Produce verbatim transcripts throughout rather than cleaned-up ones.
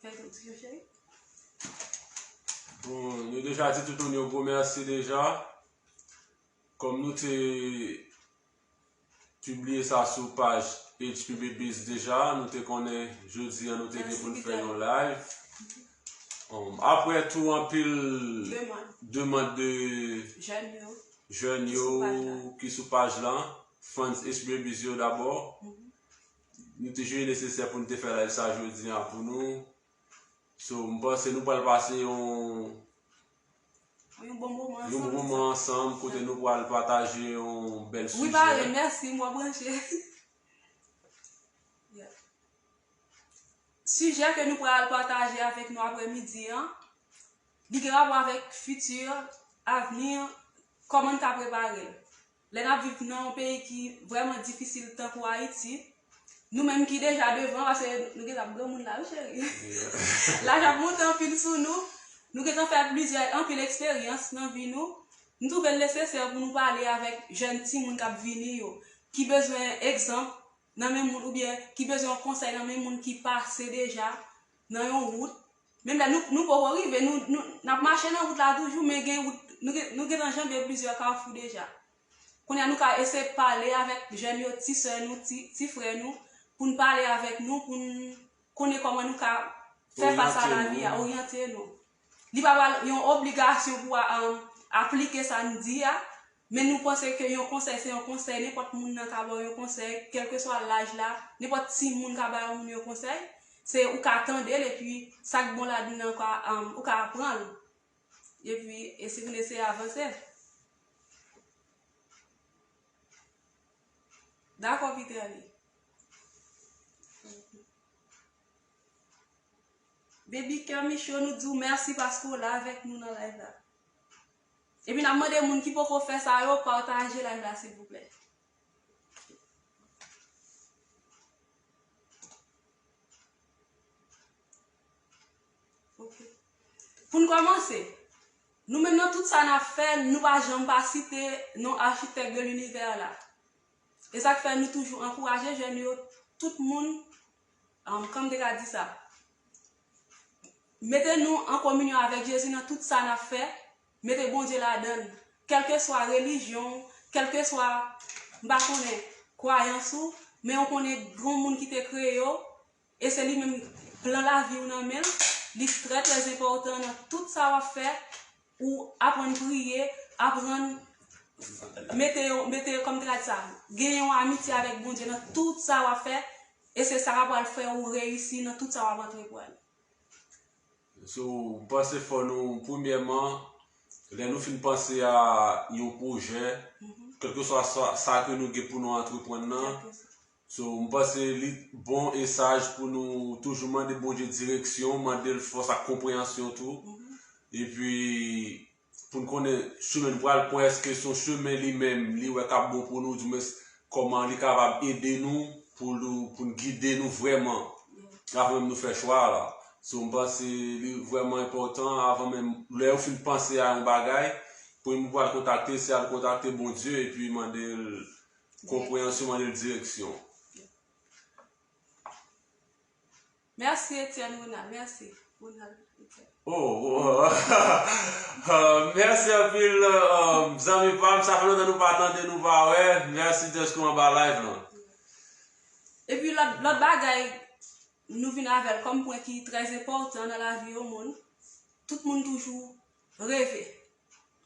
Fè entwodiksyon, cheri. Bon, nou deja di tout moun yon gwo mèsi deja. Kòm nou te pibliye sa sou paj H P B Biz deja, nou te konnen jodi a nou te gen pou n fè yon live. Um, apre tou, anpil demann de jèn yo ki sou paj la, fans H P B Biz yo dabò. Nou te jije nesesè pou n te fè live sa jodi a pou nou. So, m panse nou pral pase yon, yon bon moman ansanm, kote nou pral pataje yon bèl sijè. Wi, pare, mèsi, m wè branche. Yeah. Sijè ke nou pral pataje avèk nou aprèmidi an, li gen rapò avèk fiti, avni, kòman n ka prepare l. Lè n ap viv nan yon peyi ki vrèman difisil tankou Ayiti, nou menm ki deja devan, paske nou gentan ap granmoun la, wi, cheri. Laj ap monte anpil sou nou. Nou gentan fè plizyè, anpil eksperyans nan vi nou. Nou twouve l nesesè pou nou pale avèk jèn timoun k ap vini yo, ki bezwen egzanp nan men moun, oubyen ki bezwen yon konsèy nan men moun ki pase deja nan yon wout. Menm lè nou, nou poko rive, nou, nou, n ap mache nan wout la toujou, men gen wout, nou, gen- nou gentan janbe plizyè kafou deja. Kounye a, nou ka eseye pale avèk jèn yo, ti sè nou, ti, ti frè nou, pou n pale avèk nou, pou n konnen kòman nou ka fè fas a lavi a, oryante nou. Li pa pral yon obligasyon pou a, um, aplike sa n di a, men nou panse ke yon konsèy se yon konsèy, nenpòt moun nan ka ba w yon konsèy, kèlkeswa laj la, nenpòt timoun ka ba yon moun yon konsèy, se ou ka tande l, epi sa k bon ladan l, ou ka, um, ou ka aprann l. Epi, e si pou n eseye avanse. Dakò, Peterly. Baby Kermicho, nou di w mèsi paske w la avèk nou nan live la. Epi n ap mande moun ki poko fè sa yo, pataje live la, silvouplè. Ok. Pou n kòmanse, nou menm nan tout sa n ap fè, nou pa janm pa site non Architecte de l'Univers la. E sa k fè nou toujou ankouraje jèn yo, tout moun, um, kòman m te ka di sa? Mete nou an kominyon avèk Jezi nan tout sa n ap fè, mete Bondye ladan l. Kèlkeswa relijyon w, kèlkeswa, m pa konnen, kwayans ou, men ou konnen gen yon moun ki te kreye w, e se li menm plan lavi w nan men l, li trè, trè enpòtan nan tout sa w ap fè, ou aprann priye, aprann mete yo, mete yo, kòm te ka di sa, gen yon amitye avèk Bondye nan tout sa w ap fè, e se sa k ap pral fè ou reyisi nan tout sa w ap antreprann. So, m panse fò nou, premyèman, lè nou fin panse a yon pwojè, kèlkeswa sa, sa ke nou gen pou nou antreprann nan, so, m panse li bon e saj pou nou toujou mande Bondye direksyon, mande l fòs ak konpreyansyon tou. Epi, pou n konnen chemen nou pral pran, èske se yon chemen li menm, li wè k ap bon pou nou, dimwens, kòman li kapab ede nou, pou nou, pou n gide nou vrèman, avan menm nou fè chwa a la. So, m panse li vrèman enpòtan, avan menm, lè ou fin panse a yon bagay, premye moun pou al kontakte, se al kontakte Bondye, epi mande l konpreyansyon, mande l direksyon. Mèsi, Etienne Ronald. Mèsi, Ronald Etienne. Oh, oh. Ah, mèsi anpil, um, zanmi pa m. Sa fè lontan nou pa tande, nou pa wè. Mèsi dèske w anba live lan. Epi lòt, lòt bagay, nou vin avè l kòm pwen ki trè enpòtan nan lavi yon moun. Tout moun toujou reve.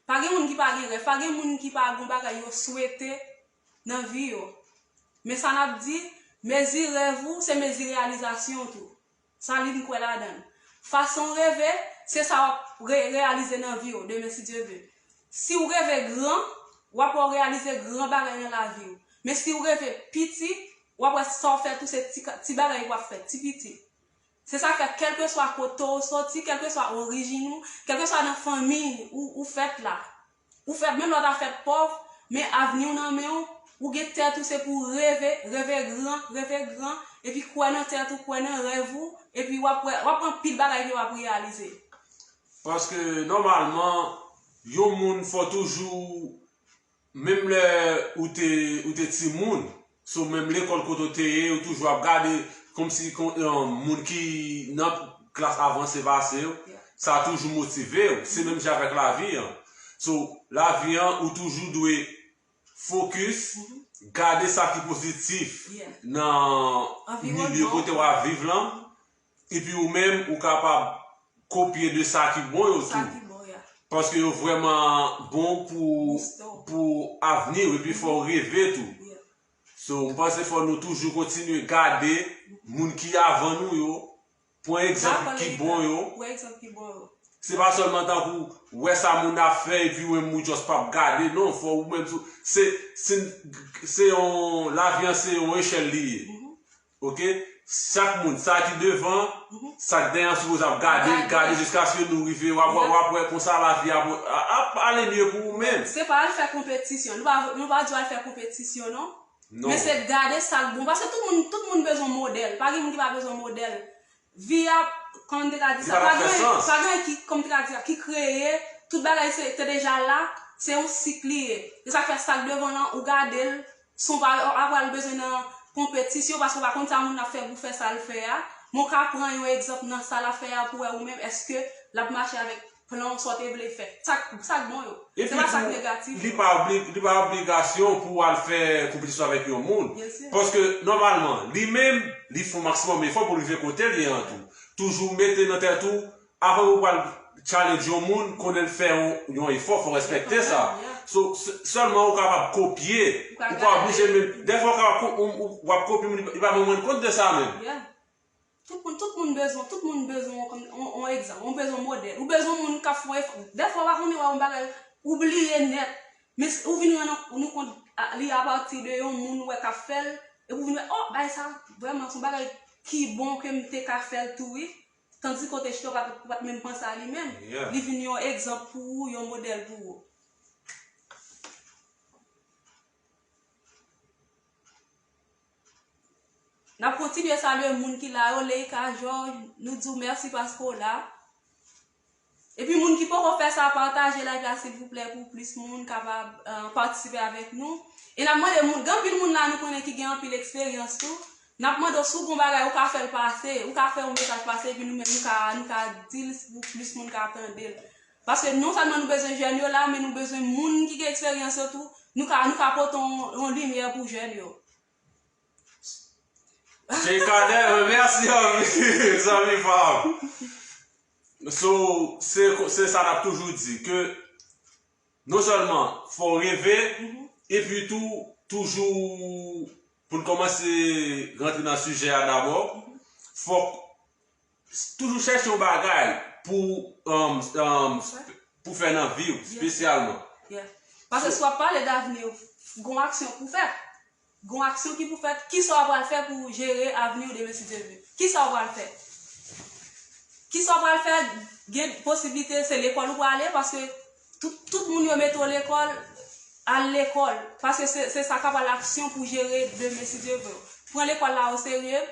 Pa gen moun ki pa gen rèv, pa gen moun ki pa gen bagay yo swete nan vi yo. Men sa n ap di, mezi rèv ou, se mezi reyalizasyon w tou. Sa li n kwè ladan l. Fason w reve, se sa w ap re-, reyalize nan vi w, demen, si Dye ve. Si w reve gran, w ap wè w reyalize gran bagay nan lavi w. Men si w reve piti, w ap wè sa w fè tou se ti ka-, ti bagay w ap fè, ti piti. Se sa k fè, kèlkeswa kote w soti, kèlkeswa orijin ou, kèlkeswa nan fanmi ou, ou fèt la, ou fèt, menm lè w ta fèt pòv, men avni w nan men w, ou gen tèt ou, se pou w reve, reve gran, reve gran, epi kwè nan tèt ou, kwè nan rèv ou, epi w ap wè, w ap wè anpil bagay ke w ap reyalize. Paske, nòmalman, yon moun fò toujou, menm lè ou te, ou te timoun, sou menm lekòl kote w te ye, ou toujou ap gade kòmsi kon, yon moun ki nan, klas avanse pase yo, sa toujou motive w. Se menm jan avèk lavi an. So, lavi an, ou toujou dwe fokis, gade sa ki pozitif nan milye kote w ap viv lan, epi ou menm, ou kapab kopye de sa ki bon yo tou. Paske yo vrèman bon pou, pou avni w, epi fè w reve tou. So, m panse fò nou toujou kontinye gade moun ki avan nou yo, pran egzanp ki bon yo. Pran egzanp ki bon yo. Se pa sèlman tankou wè sa moun ap fè epi ou menm ou just p ap gade, non, fò ou menm tou. Se, se, se yon, lavi an se yon echèl li ye. Oke? Chak moun, sa ki devan, sa k dèyè an sipoze ap gade, gade jiskaske nou rive, w ap, w ap wè konsa lavi ap, ap ale mye pou ou menm. Se pa al fè konpetisyon. Nou pa, nou pa di w al fè konpetisyon, non. Men se gade sa k bon. Paske tout moun, tout moun bezwen modèl. Pa gen moun ki pa bezwen modèl. Vi a, kòm m te ka di sa, pa gen, pa gen ki, kòm m te ka di sa, ki kreye, tout bagay se, te deja la, se yon sik li ye. Se sa k fè sa k devan lan, ou gade l, si w pa, w pral bezwen nan konpetisyon, paske w pa konn sa moun nan ap fè pou fè sa l fè a. Men w ka pran yon egzanp nan sa l ap fè a pou wè ou menm, èske l ap mache avèk plan w sa w te vle fè. Sa k, sa k bon yo. Se pa sa k negatif yo. Epi tou, li pa obli-, li pa obligasyon pou w al fè konpetisyon avèk yon moun. Byen si. Paske, nòmalman, li menm, li fè yon maksimòm efò pou l rive kote l ye an tou. Toujou mete nan tèt ou, avan ou pral challenge yon moun, konnen l fè yon, yon efò, fò w respekte sa. So, s-, sèlman ou kapab kopye, ou pa oblije menm, dèfwa ou kapab ko-, ou, ou, w ap kopye moun, li pa menm rann kont de sa menm. Tout moun, tout moun bezwen, tout moun bezwen yon, yon, yon egzanp, ou bezwen modèl, ou bezwen moun k ap fè yon efò. Dèfwa w pa konnen wè yon bagay, ou bliye nèt. Men si ou vin rann nou kont, a, li apati de yon moun ou wè k ap fè l, epi ou vin wè, oh, bagay sa, vrèman, se yon bagay ki bon ke m te ka fè l tou, wi. Tandis ke w te chita, ou pa t, ou pa t menm panse a li menm. Li vin yon egzanp pou ou, yon modèl pou ou. N ap kontinye salye moun ki la yo, Leika George, nou di w mèsi paske w la. Epi moun ki poko fè sa, pataje live la silvouplè pou plis moun kapab, eh, patisipe avèk nou. E n ap mande moun, gen anpil moun la nou konnen ki gen anpil eksperyans tou. N ap mande w si w gen yon bagay ou ka fè l pase, ou ka fè yon mesaj pase, epi nou menm nou ka, nou ka di l pou plis moun ka tande l. Paske non sèlman nou bezwen jèn yo la, men nou bezwen moun ki gen eksperyans yo tou. Nou ka, nou ka pote yon, yon limyè pou jèn yo. Jay Cadet, mèsi anpil, zanmi pa m. So, se, se sa n ap toujou di, ke non sèlman fò w reve, epi tou, toujou, pou n kòmanse rantre nan sijè a dabò, fòk toujou chèche yon bagay pou, um, um, pou fè nan vi w, espesyalman. Paske si w ap pale davni w, gon aksyon pou fè. Gon aksyon ki pou fèt, kisa w pral fè pou jere avni w demen si Dye vle? Kisa w pral fè? Kisa w pral fè? Gen posiblite se lekòl ou prale, paske tout, tout moun yo mete w lekòl, al lekòl, paske se, se sa k ap al aksyon pou jere demen si Dye vle. Pran lekòl la oserye,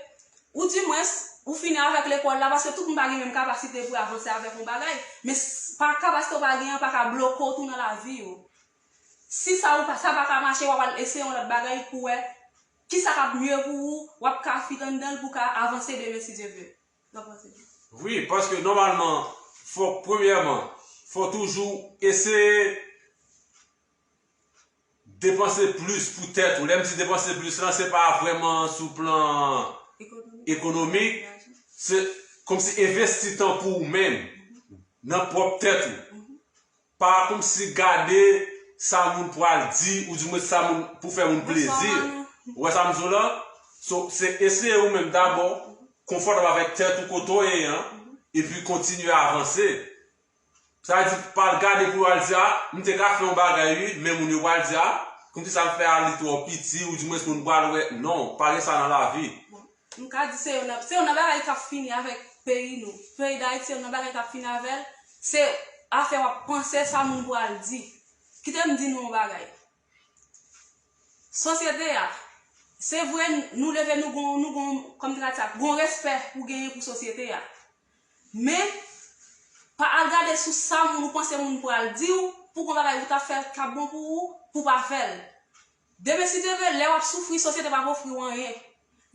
ou dimwens, ou fini avèk lekòl la, paske tout moun pa gen menm kapasite pou avanse avèk yon bagay, men s-, pa, kapasite w pa genyen an pa ka bloke w tou nan lavi w. Si sa ou pa, sa pa ka mache, w ap al eseye yon lòt bagay pou wè kisa k ap mye pou ou, w ap ka fit anndan l pou w ka avanse demen si Dye vle. Sa w panse? Wi, paske nòmalman, fò, premyèman, fò toujou eseye depanse plis pou tèt ou. Lè m di depanse plis lan, se pa vrèman sou plan ekonomik, se kòmsi envesti tan pou ou menm, nan pwòp tèt ou. Pa kòmsi gade sa moun pral di, oudimwens sa moun, pou fè moun plezi. Ou wè sa m di w la? So, se eseye ou menm dabò, konfòtab avèk tèt ou kote w ye an, epi kontinye avanse. Sa vle di, pa al gade pou al di, a, m te ka fè yon bagay, wi, men moun yo pral di, a, kòmsi sa m fè a, li twò piti, oudimwens moun pral wè. Non, pa gen sa nan lavi. M ka di se youn nan, se youn nan bagay k ap fini avèk peyi nou. Peyi Dayiti se youn nan bagay k ap fini avè l. Se afè w ap panse sa moun pral di. Kite m di nou yon bagay. Sosyete a, se vre nou leve nou gon, nou gon, kòm te ka di sa, gon respè ou genyen pou sosyete a. Men, pa al gade sou sa moun ou panse moun pral di w, pou gon bagay ou t ap fè k ap bon pou ou, pou w pa fè l. Demen si Dye vle, lè w ap soufri, sosyete p ap ofri w anyen.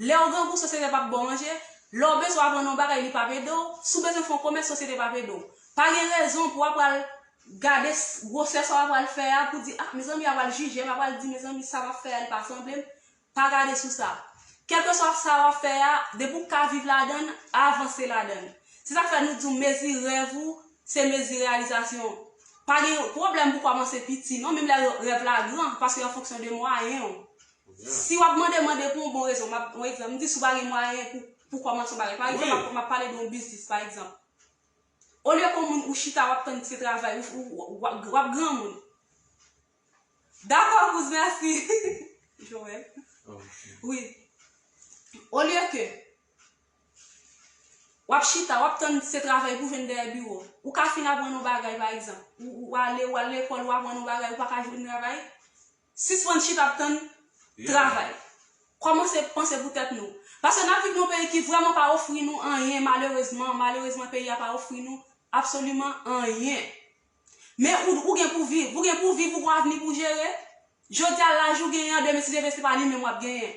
Lè w grangou, sosyete p ap ba w manje. Lè w bezwen aprann yon bagay, li p ap ede w. Si w bezwen fè yon komès, sosyete p ap ede w. Pa gen rezon pou w ap pral gade s- gwosè sa w ap pral fè a, pou di, ah, mezanmi, y ap pral jije m, y ap pral di, mezanmi, sa m ap fè a, li pa sanble m. Pa gade sou sa. Kèlkeswa sa w ap fè a, depi w ka viv ladan l, avanse ladan l. Se sa k fè nou di w mezi rèv ou, se mezi reyalizasyon w. Pa gen pwoblèm pou kòmanse piti, non, menm lè rèv la gran, paske an fonksyon de mwayen w. Si w ap mande, mande pou yon bon rezon. M ap, yon egzanp, m di si w pa gen mwayen pou, pou kòmanse yon bagay. Pa egzanp, m ap, m ap pale de yon biznis, pa egzanp. Olye ke yon moun ou chita, w ap tann se travay, ou, ou, ou, w ap, w ap granmoun. Dakò, Kouz, mèsi. Joel. Wi. Olye ke w ap chita, w ap tann se travay pou jwenn dèyè biwo. Ou ka fin aprann yon bagay, pa egzanp. Ou, ou ale, ou al lekòl, ou aprann yon bagay, ou pa ka jwenn travay. Sispann chita ap tann travay. Kòmanse panse pou tèt nou. Paske n ap viv nan yon peyi ki vrèman pa ofri nou anyen, malerezman. Malerezman, peyi a pa ofri nou absoliman anyen. Men ou, ou gen pou viv. Ou gen pou viv, ou gen avni pou jere. Jodi a, laj ou genyen an, demen, si Dye vle, se pa li menm w ap genyen.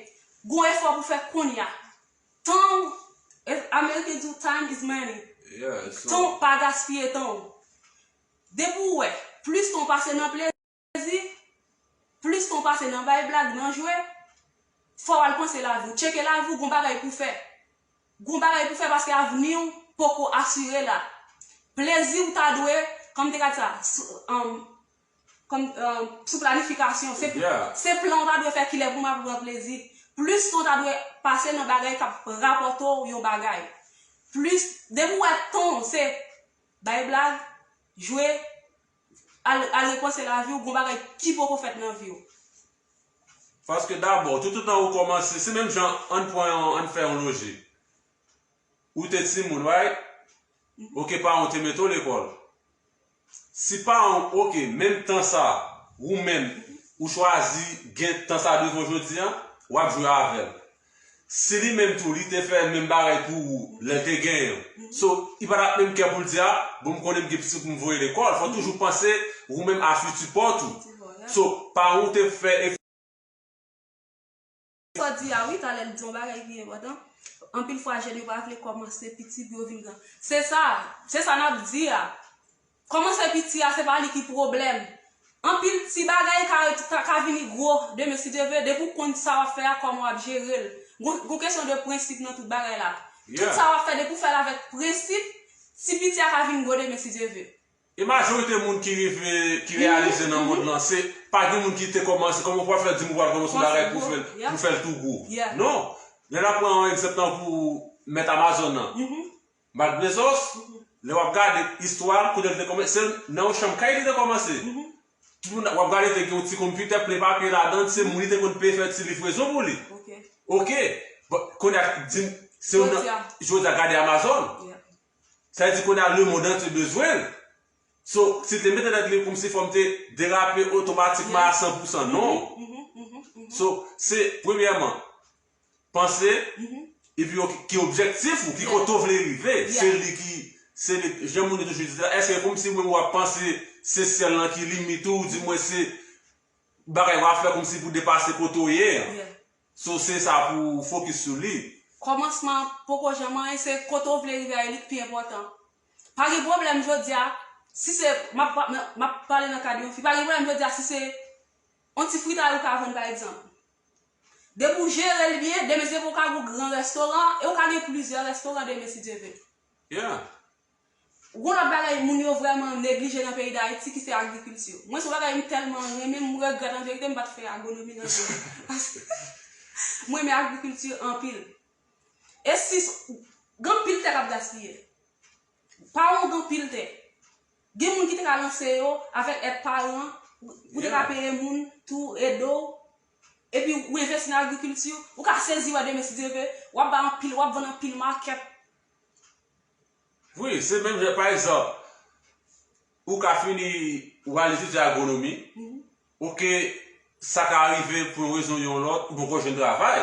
Gon efò pou fè kounye a. Tan w, e, Ameriken di w, time is money. Tan w, pa gaspiye tan w. Depi w wè, plis tan w pase nan plezi, plis tan w pase nan bay blag, nan jwe, fò w al panse lavi w. Tcheke lavi w, gon bagay pou fè. Gon bagay pou fè paske avni w poko asire la. Plezi w ta dwe, kòm te ka di sa, sou, um, kòm, um, sou planifikasyon. Se, se plan w ta dwe fè kilè pou m ap pran plezi. Plis tan w ta dwe pase nan bagay k ap rapòte w yon bagay. Plis, depi w wè tan w se bay blag, jwe, al, al repanse lavi w, gon bagay ki poko fèt nan vi w. Paske dabò, toutotan ou kòmanse, se menm jan, ann pran yon, ann fè yon lojik. Ou te timoun, right? Ok, paran w te mete w lekòl. Si paran w, ok, menm tan sa, ou menm, ou chwazi gen tan sa devan w jodi a, w ap jwe avè l. Si li menm tou, li te fè menm bagay pou ou, lè l te genyen w. So, li pa t ap menm kè pou l di, a, bon, m konnen m gen pitit pou m voye lekòl. Fò w toujou panse, ou menm a future pa w tou. So, paran w te fè Sa w di a, wi, talè l di yon bagay ki enpòtan. Anpil fwa, jèn yo pa vle kòmanse piti pou yo vin gran. Se sa, se sa n ap di a. Kòmanse piti a, se pa li ki pwoblèm. Anpil ti bagay ka, ka, ka vini gwo demen, si Dye vle, depi w konn sa w ap fè a, kòman w ap jere l. Gon, gon kesyon de prensip nan tout bagay la. Tout sa w ap fè, depi w fè l avèk prensip, ti piti a ka vin gwo demen, si Dye vle. E majorite moun ki rive, ki reyalize nan mond lan, se pa gen moun ki te kòmanse, kòman w pral fè di m ou pral kòmanse yon bagay pou fè l, pou fè l tou gwo. Non. Lè n ap pran yon egzanp tankou mèt Amazon nan. Marc Bezos, lè w ap gade istwa l, kote l te kòmanse, se nan yon chanm kay li te kòmanse. Tout moun, w ap gade, te gen yon ti konpitè plen papye ladan l, se moun li te konn peye fè ti livrezon pou li. Ok. Bon, kounye a, di m, se yon, jodi a, gade Amazon. Sa vle di kounye a lemonn antye bezwen l. So, si l te mete tèt li kòmsi fò m te derape otomatikman a san pou san, non. So, se, premyèman, panse, epi yo, ki objektif ou, ki kote w vle rive. Se li ki, se li, jan moun yo toujou di sa, èske kòmsi mwen w ap panse se syèl lan ki limit ou, di mwen se bagay w ap fè kòmsi pou depase kote w ye an. So, se sa pou w fokis sou li. Kòmansman poko janm anyen, se kote w vle rive a, e li k pi enpòtan. Pa gen pwoblèm jodi a, si se, m ap, m ap, m ap pale nan kad yon fi, pa gen pwoblèm jodi a, si se yon ti fritay ou ka vann, pa egzanp. Depi w jere l byen, demen se pou w ka gen yon gran restoran, e w ka gen plizyè restoran demen, si Dye vle. Gon lòt bagay moun yo vrèman neglije nan peyi Dayiti ki se agrikilti. Mwen se yon bagay m tèlman renmen, m regrèt an verite m pa t fè agronomi nan vi m. Paske m renmen agrikilti anpil. E si, gen anpil tè k ap gaspiye. Paran w gen anpil tè. Gen moun ki te ka lanse yo avèk èd paran, ou te ka peye moun tou ede w. Epi ou envesti nan agrikilti, ou ka sezi wè demen si Dye vle, w ap bay anpil, w ap vann anpil makèt. Wi, se menm jan, pa egzanp, ou ka fini, ou al etidye agronomi, ok, sa ka rive pou yon rezon yon lòt, ou poko jwenn travay.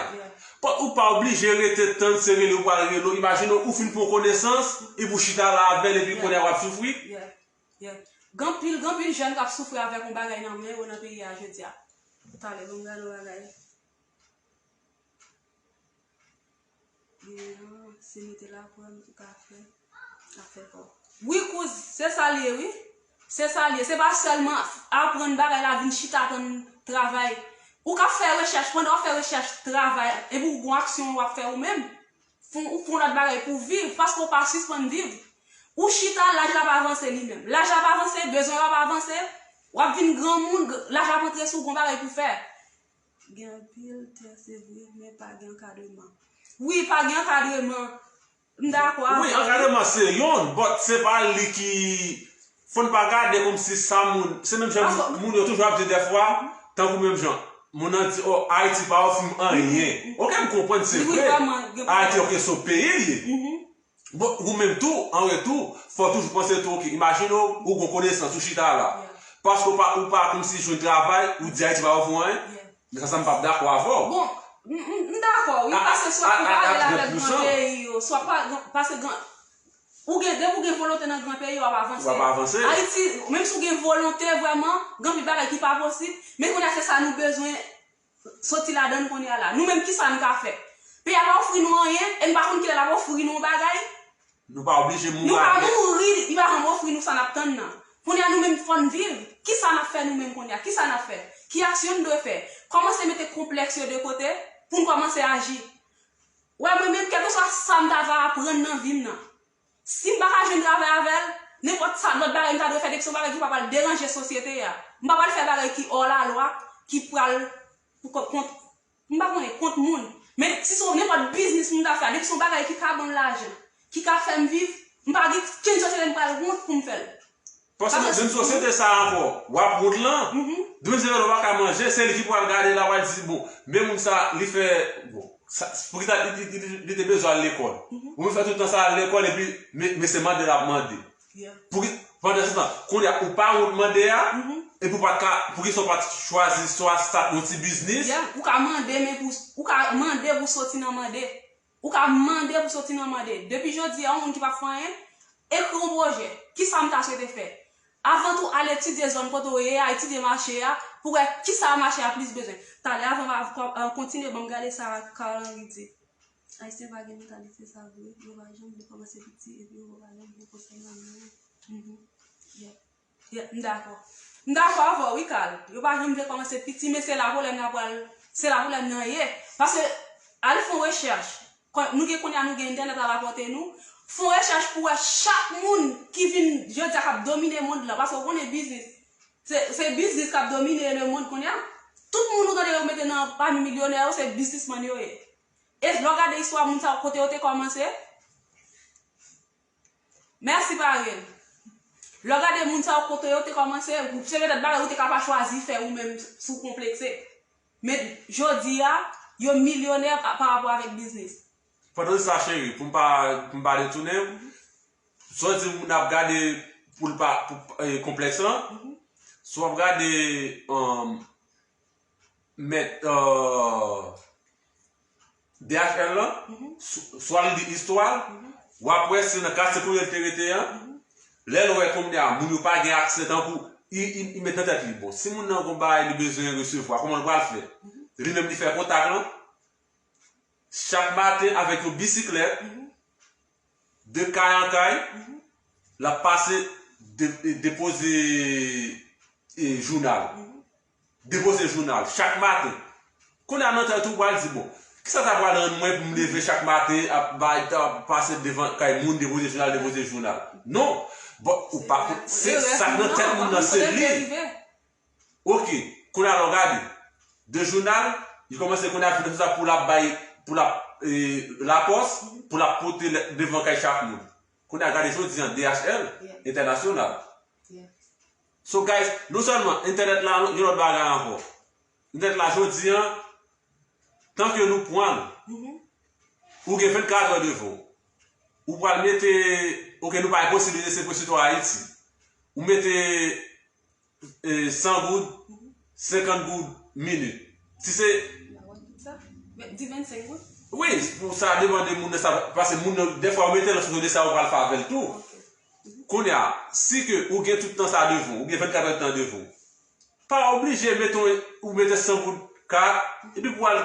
But ou pa oblije rete tann se rele ou pral rele w. Imajine w, ou fin pran konesans, epi w chita la avè l, epi kounye a w ap soufri. Gen anpil, gen anpil jèn k ap soufri avèk yon bagay nan men yo nan peyi a jodi a. Talè, ban m gade yon bagay. Genyen, se mete laprèv ou ka fè, ka fè pa w. Wi, kouz, se sa l ye, wi. Se sa l ye. Se pa sèlman aprann bagay la, vin chita tann travay. Ou ka fè rechèch, pandan w ap fè rechèch travay, epi w gon aksyon w ap fè ou menm. Fon, ou fon lòt bagay pou w viv, paske w pa sispann viv. Ou chita, laj la pa avanse li menm. Laj la pa avanse, bezwen w ap avanse, w ap vin granmoun, laj la ap antre sou w, gon bagay pou w fè. Gen anpil tè, se vre, men pa gen ankadreman. Wi, pa gen ankadreman. M dakò avè w. Wi, ankadreman se yonn, but se pa li ki, fò n pa gade kòmsi sa moun, se menm jan moun yo toujou ap di dèfwa, tankou menm jan moun nan di, oh, Ayiti pa ofri m anyen. Ok, m konprann, se vre. Ayiti, ok, se yon peyi l ye. Bon, ou menm tou, an retou, fò w toujou panse tou, ok, imajine w, ou gon konesans, ou chita la. Paske w pa, ou pa kòmsi jwenn travay, ou di Ayiti pa ofri w anyen. Men sa, sa m p ap dakò avè w. Bon, m, m, m dakò, wi, paske swa ou prale avèk gran peyi yo, swa pa, paske gran, ou gen, depi ou gen volonte nan gran peyi, w ap avanse. W ap avanse. Ayiti, menm si w gen volonte vrèman, gen anpil bagay ki pa posib, men kounye a se sa nou bezwen soti ladan l kounye a la. Nou menm, kisa n ka fè? Peyi a pa ofri nou anyen, e n pa konn kilè l ap ofri nou yon bagay. Nou pa oblije mouri avèk. Nou pa mouri, li pa janm ofri nou sa n ap tann nan. Kounye a nou menm fò n viv. Kisa n ap fè nou menm kounye a? Kisa n ap fè? Ki aksyon n dwe fè? Kòmanse mete konplèks yo de kote pou n kòmanse aji. Wè, mwen menm, kèlkeswa sa m ta va aprann nan vi m nan, si m pa ka jwenn travay avè l, nenpòt sa, lòt bagay m ta dwe fè, depi se yon bagay ki pa pral deranje sosyete a. M pa pral fè bagay ki hors la loi, ki pral pou kont, kont, m pa konnen, kont moun. Men si se yon nenpòt biznis m ta fè a, depi se yon bagay ki ka ban m lajan, ki ka fè m viv, m pa gen kenn sosyete m pral wont pou m fè l. Paske menm sosyete sa a ankò, w ap wont lan, demen se lè w pa ka manje, se li ki pral gade la, pral di, bon, men moun sa, li fè, bon, sa, poukisa li, li, li, li te bezwen al lekòl? Ou menm fè tout tan sa al lekòl, epi, men, men se mande l ap mande. Pouki, pandan se tan, kounye a, ou pa wont mande a, epi ou pa t ka, poukisa w pa t chwazi swa stat yon ti biznis? Ou ka mande, men pou, ou ka mande pou soti nan mande. Ou ka mande pou soti nan mande. Depi jodi a, yon moun ki pa fè anyen, ekri yon pwojè. Kisa m ta swete fè? Avan tou, al etidye zòn kote w ye a, etidye mache a, pou wè kisa mache a plis bezwen. Talè, avan m ap kontinye, ban m gade sa Carl Henry di. Ayisyen pa gen mantalite sa vre, yo pa janm vle kòmanse piti, epi yo pa janm gen konsèy nan men yo. Yeah. Yeah, m dakò. M dakò avè w, wi, Carl. Yo pa janm vle kòmanse piti, men se la pwoblèm nan pral, se la pwoblèm nan ye. Paske, al fè yon rechèch. Kon, nou gen kounye a, nou gen entènèt a lapòte nou. Fè yon rechèch pou wè chak moun ki vin, jodi a, k ap domine mond lan. Paske w konnen biznis. Se, se biznis k ap domine lemonn kounye a. Tout moun ou tande yo mete nan pami milyonè yo, se biznismann yo ye. E lè w gade istwa moun sa yo, kote yo te kòmanse, Mèsi, Parèl. Lè w gade moun sa yo kote yo te kòmanse, se petèt bagay ou te ka pa chwazi fè ou menm si w konplekse. Men jodi a, yo milyonè pa, pa rapò avèk biznis. Pandan se sa, cheri, pou m pa, pou m pa detounen, sa w di moun ap gade pou l pa, pou, eh, konplèks lan, si w ap gade, um, mèt, euh, D H L lan, swa, swa l li istwa l, w ap wè se nan katye kote l te rete an, lè l wè kounye a, moun yo pa gen aksè tankou, li, li, li met nan tèt li, bon, si moun nan gon bagay li bezwen resevwa, kòman l pral fè? Li menm li fè kontak lan, chak maten avèk yon bisiklèt, de kay an kay, l ap pase de-, depoze, e, jounal. Depoze jounal chak maten. Kounye a nan tèt ou pral di, bon, kisa ta pral rann mwen pou m leve chak maten, ap bay, ap pase devan kay moun, depoze jounal, depoze jounal? Non. Bon, ou pa, se sa k nan tèt moun nan, se li. Ok, kounye a lè w gade, de jounal, li kòmanse kounye a vin konsa pou l ap bay, pou l ap, eh, lapòs, pou l ap pote lè, devan kay chak moun. Kounye a gade jodi an D H L, entènasyonal. So guys, non sèlman entènèt la, gen lòt bagay ankò. Entènèt la jodi an, tanke nou pran l, ou gen vennkat è devan w. Ou pral mete, ok, nou pa gen posiblite se pou sitwa Ayiti. Ou mete e, san goud, senkant goud minit. Si se... Di vennsenk goud? Wi, pou sa depann de moun nan sa, paske moun nan, dèfwa, ou mete l sou de sa, ou pral fè avè l tou. Kounye a, si ke ou gen tout tan sa devan w, ou gen vennkat è tan devan w, pa oblije mete, ou mete san goud kat, epi pou al,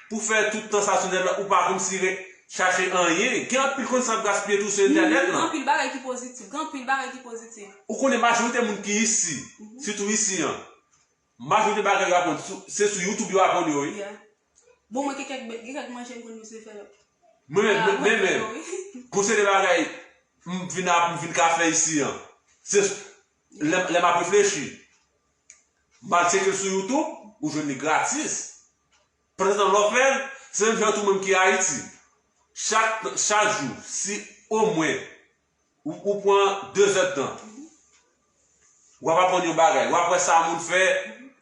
pou fè tout tan sa sou nèt la, ou pa kòmsi re-, chache anyen. Gen anpil konesans ap gaspiye tou sou entènèt lan. Gen anpil bagay ki pozitif. Gen anpil bagay ki pozitif. Ou konnen majorite moun ki isi, sitou isi an, majorite bagay yo aprann sou- se sou YouTube yo aprann yo, wi. Yeah. Bon, mwen gen kèk, gen kèk manje m konn use fè. Mwen menm, mwen menm, gon seri de bagay m vin ap, m vin ka fè isi an. Se lè, lè m ap reflechi. M al tcheke l sou YouTube, ou jwenn li gratis. Pandan lè w fè l, se menm jan tou mwen ki Ayiti. Chak, chak jou, si omwen ou, ou pran de zèdtan, w ap aprann yon bagay, w ap wè sa moun fè,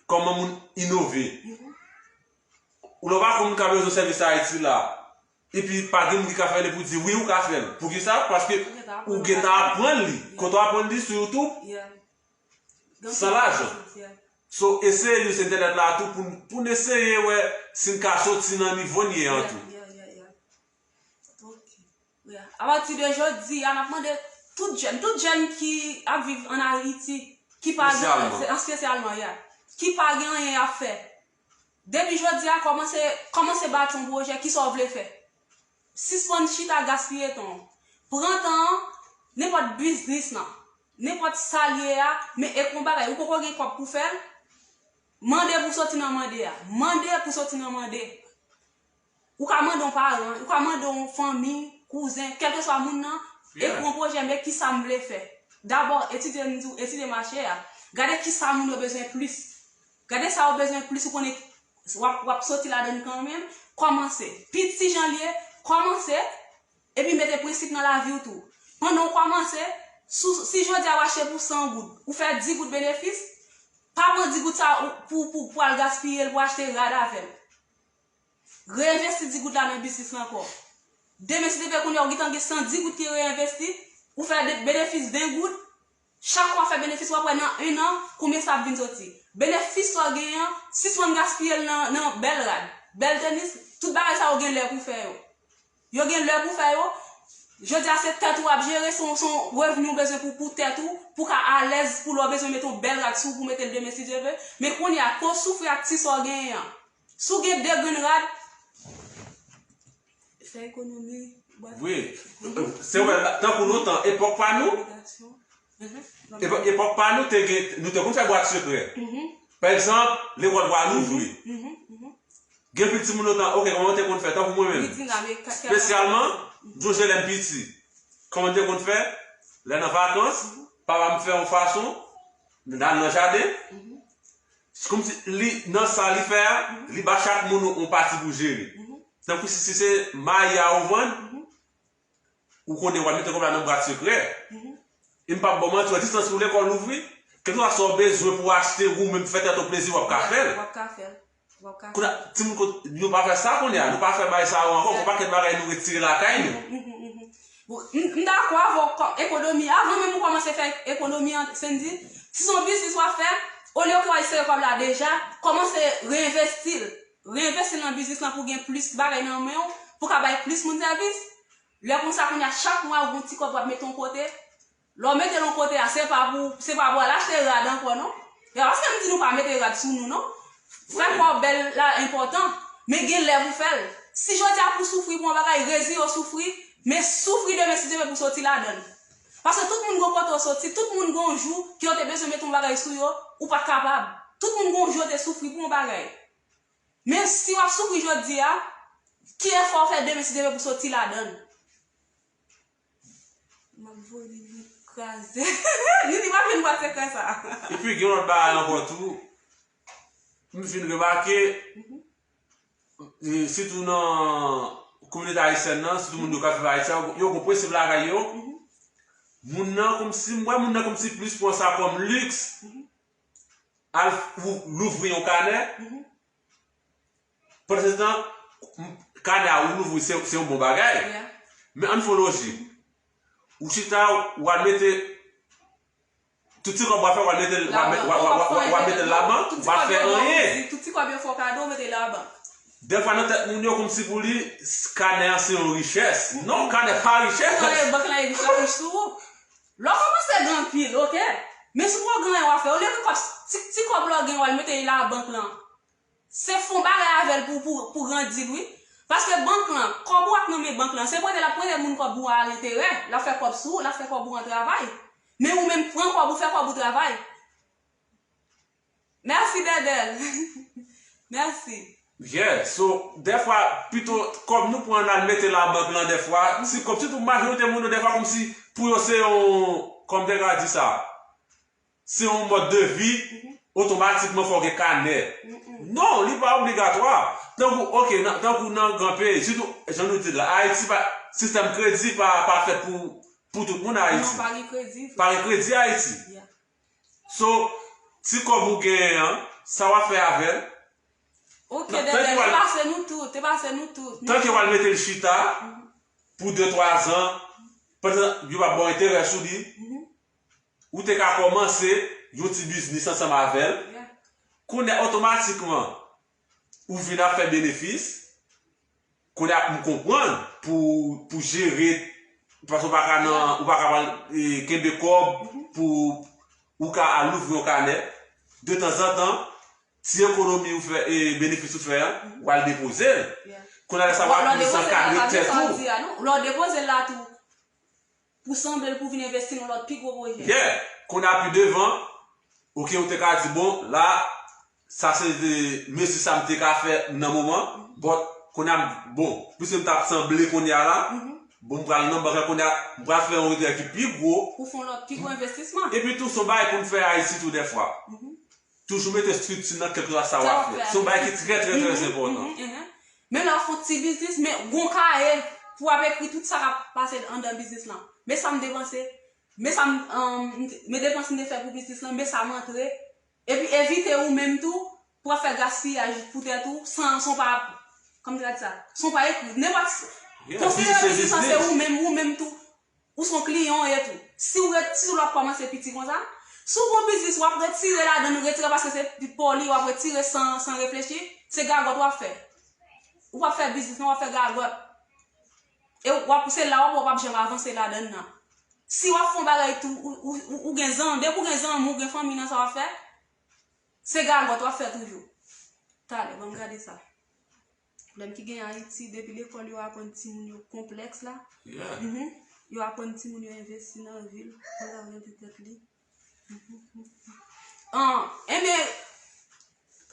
kòman moun inove. Ou lè w pa konn moun ka bezwen sèvis Ayiti la, epi pa gen moun ki ka fè l epi w di wi ou ka fè l. Poukisa? Paske ou gentan aprann li. Kote w aprann li sou YouTube, san lajan. So, eseye use entènèt la tou pou n, pou n eseye wè si n ka soti nan nivo n ye an tou. Apati de jodi a, n ap mande tout jèn, tout jèn ki ap viv ann Ayiti, ki pa gen, espesyalman, ya, ki pa gen anyen y ap fè. Depi jodi a, kòmanse, kòmanse bati yon pwojè, kisa w vle fè? Sispann chita gaspiye tan w. Pran tan an, nenpòt biznis lan, nenpòt sa l ye a, men e kon bagay, ou poko gen kòb pou fè l, mande pou soti nan mande a. Mande pou soti nan mande. Ou ka mande yon paran, ou ka mande yon fanmi, kouzen, kèlkeswa moun nan, e kon pwojè, men kisa m vle fè. Dabò, etidye, m di w, etidye mache a. Gade kisa moun yo bezwen plis. Gade sa yo bezwen plis, ou konnen w ap, w ap soti ladan l kanmenm. Kòmanse. Piti jan l ye, kòmanse. Epi mete prensip nan lavi w tou. Pandan w kòmanse, si jodi a w achte pou san goud, ou fè dis goud benefis, pa pran dis goud sa pou, pou, pou al gaspiye l, pou achte rad avè l. Reenvesti dis goud la nan biznis la ankò. Demen, si te fè kounye a, ou gentan gen san dis goud ki reenvesti, ou fè benefis ven goud, chak fwa w fè benefis, w ap wè nan en an, konbyen sa ap vin soti. Benefis sa w genyen an, sispann gaspiye l nan, nan bèl rad, bèl tenis, tout bagay sa yo gen lè pou fè yo. Yo gen lè pou fè yo. Jodi a se tèt ou w ap jere, se yon, se yon revni w bezwen pou, pou tèt ou, pou w ka alèz, pou lè w bezwen mete yon bèl rad sou ou, pou w mete l demen si Dye vle. Men kounye a, ke w soufri ak ti sa w genyen an. Si w gen de grenn rad, fè ekonomi. Wi. Se vre, tankou lontan, epòk pa nou, epòk, epòk pa nou, te gen, nou te konn fè bwat sekrè. Pa egzanp, lekòl pral louvri. Gen pil timoun lontan, oke, kòman w te konn fè? Tankou mwen menm, espesyalman, m sonje lè m piti. Kòman m te konn fè? Lè nan vakans, papa m fè yon fason, n al nan jaden, kòmsi li, nan sa li fè a, li ba chak moun yon, yon pati pou jere. Tankou si, si se mayi a ou vann, ou konnen w al mete kòb la nan bwat sekrè. E m p ap ba w manti, wè distans pou lekòl louvri, kèlkeswa sa w bezwen pou w achte, ou menm fè tèt ou plezi, w ap ka fè l. W ap ka fè l. W ap ka fè l. Kounye a, timoun, yo pa fè sa kounye a, nou pa fè bagay sa yo ankò, gon pakèt bagay nou retire lakay nou. Bon, m, m dakò avè w, kòm ekonomi, avan menm ou kòmanse fè ekonomi an, Sendy, si se yon biznis w ap fè, olye ke w al sere kòb la deja, kòmanse reenvesti l. Reenvesti l nan biznis lan pou w gen plis bagay nan men w, pou w ka bay plis moun sèvis. Lè konsa, kounye a, chak mwa, ou gen yon ti kòb w ap mete yon kote. Lè w mete l yon kote a, se pa pou, se pa pou w al achte rad ankò, non. E pa paske m di nou pa mete rad sou nou, non. Fè kò w bèl la enpòtan, men gen lè pou fè l. Si jodi a pou w soufri pou yon bagay, reziye w soufri, men soufri demen si Dye vle pou w soti ladan l. Paske tout moun gen yon kote w soti, tout moun gen yon jou ke yo te bezwen mete yon bagay sou yo, ou pa t kapab. Tout moun gen yon jou yo te soufri pou yon bagay. Men si w ap soufri jodi a, ki efò w fè demen si Dye vle pou w soti ladan l? M ap voye li kraze. Nini pa vin bwat sekrè sa. Epi gen lòt bagay ankò tou, m vin remake, e, sitou nan kominote ayisyèn nan, sitou moun yo k ap viv Ayiti a, yo gon prensip lakay yo. Moun nan kòmsi, m wè moun nan kòmsi plis pran sa kòm liks. Al ou louvri yon kanè. Pandan se tan, kanè a ou louvri, se, se yon bon bagay. Men ann fè yon lojik. Ou chita, w al mete, tout ti kòb w ap fè, w al mete l, w al mete l labank, ou pa fè anyen. Tout ti kòb yo fè w kado, w mete labank. Dèfwa nan tèt moun yo, kòmsi pou li, kanè a se yon richès. Non, kanè pa richès. Ou wè bank lan e vin rich sou ou. Lè w kòmanse gen anpil, oke. Men si w pa gen anyen w ap fè, olye ke kòb, ti, ti kòb la w gen, w al mete li labank lan. Se fè yon bagay avè l pou, pou, pou grandi l, wi. Paske bank lan, kòb ou ak nan men bank lan, se prete l ap prete moun kòb ou a a lenterè, l ap fè kòb sou ou, l ap fè kòb ou an travay. Men ou menm pran kòb ou, fè kòb ou travay. Mèsi Dèdèl. Mèsi. Yeah, so dèfwa pito kòb nou pran al mete la bank lan dèfwa, si kòb sitou majorite moun yo dèfwa kòmsi pou yo se yon, kòm te ka di sa, se yon mòd de vi, otomatikman fò w gen kanè. Non, li pa obligatwa. Tankou, oke, nan, tankou nan gran peyi, sitou, jan nou di la, Ayiti pa, sistèm kredi pa, pa fèt pou, pou tout moun Ayiti. Non, pa gen kredi. Pa gen kredi Ayiti. So, ti kòb ou genyen an, sa w ap fè avè l? Ok, Dèdè, te pase nou tout, te pase nou tout. Tanke w al mete l chita pou de twa zan, pandan yo p ap ba w enterè sou li, ou te ka kòmanse yon ti biznis ansanm avè l. Kounye a, otomatikman, ou vin ap fè benefis. Kounye a, m konprann pou, pou jere, paske ou pa ka nan, ou pa ka pral e, kenbe kòb pou ou ka al louvri yon kanè. Detanzantan, ti ekonomi ou fè, e, benefis ou fè an, ou al depoze l. Kounye a, lè sa va plis ankadre tèt ou. Lè w depoze l la tou, pou sanble l pou vin envesti nan lòt pi gwo pwojè. Yeah. Kounye a pi devan, oke, ou te ka di, bon, la, sa se mezi sa m te ka fè nan moman, but kounye a, bon, piske m t ap sanble kounye a la, bon, m pral nan bank la kounye a, m pral fè yon retrè ki pi gwo. Pou fè yon lòt pi gwo envestisman. Epi tou, se yon bagay pou n fè Ayiti tou dèfwa. Toujou mete estrikti nan kèlkeswa sa w ap fè. Se yon bagay ki trè, trè, trè enpòtan. Men lè w fè yon ti biznis, men gon kaye pou w ap ekri tout sa k ap pase anndan biznis lan. Men sa m depanse, men sa m, men depans m te fè pou biznis lan, men sa m antre. Epi evite ou menm tou pou w ap fè gaspiyaj pou tèt ou, san, san w pa, kòman m te ka di sa? San w pa ekri. Nenpòt, konsidere biznis lan se ou menm, ou menm tou. Ou se yon kliyan w ye tou. Si w ret, si w ap kòmanse piti konsa, si w gon biznis, w ap retire ladan l, retire paske se pa w li, w ap retire san, san reflechi, se gagòt w ap fè. Ou p ap fè biznis non, w ap fè gagòt. E w ap, se la w ap wè w p ap janm avanse ladan l nan. Si w ap fè yon bagay tou, ou, ou, ou, ou gen zanmi, depi w gen zanmi, ou gen fanmi nan sa w ap fè, se gagòt w ap fè toujou. Talè, ban m gade sa. Pwoblèm ki gen Ayiti, depi lekòl yo aprann timoun yo konplèks la. Yo aprann timoun yo envesti nan vi l, pou l oryante tèt li. Enben,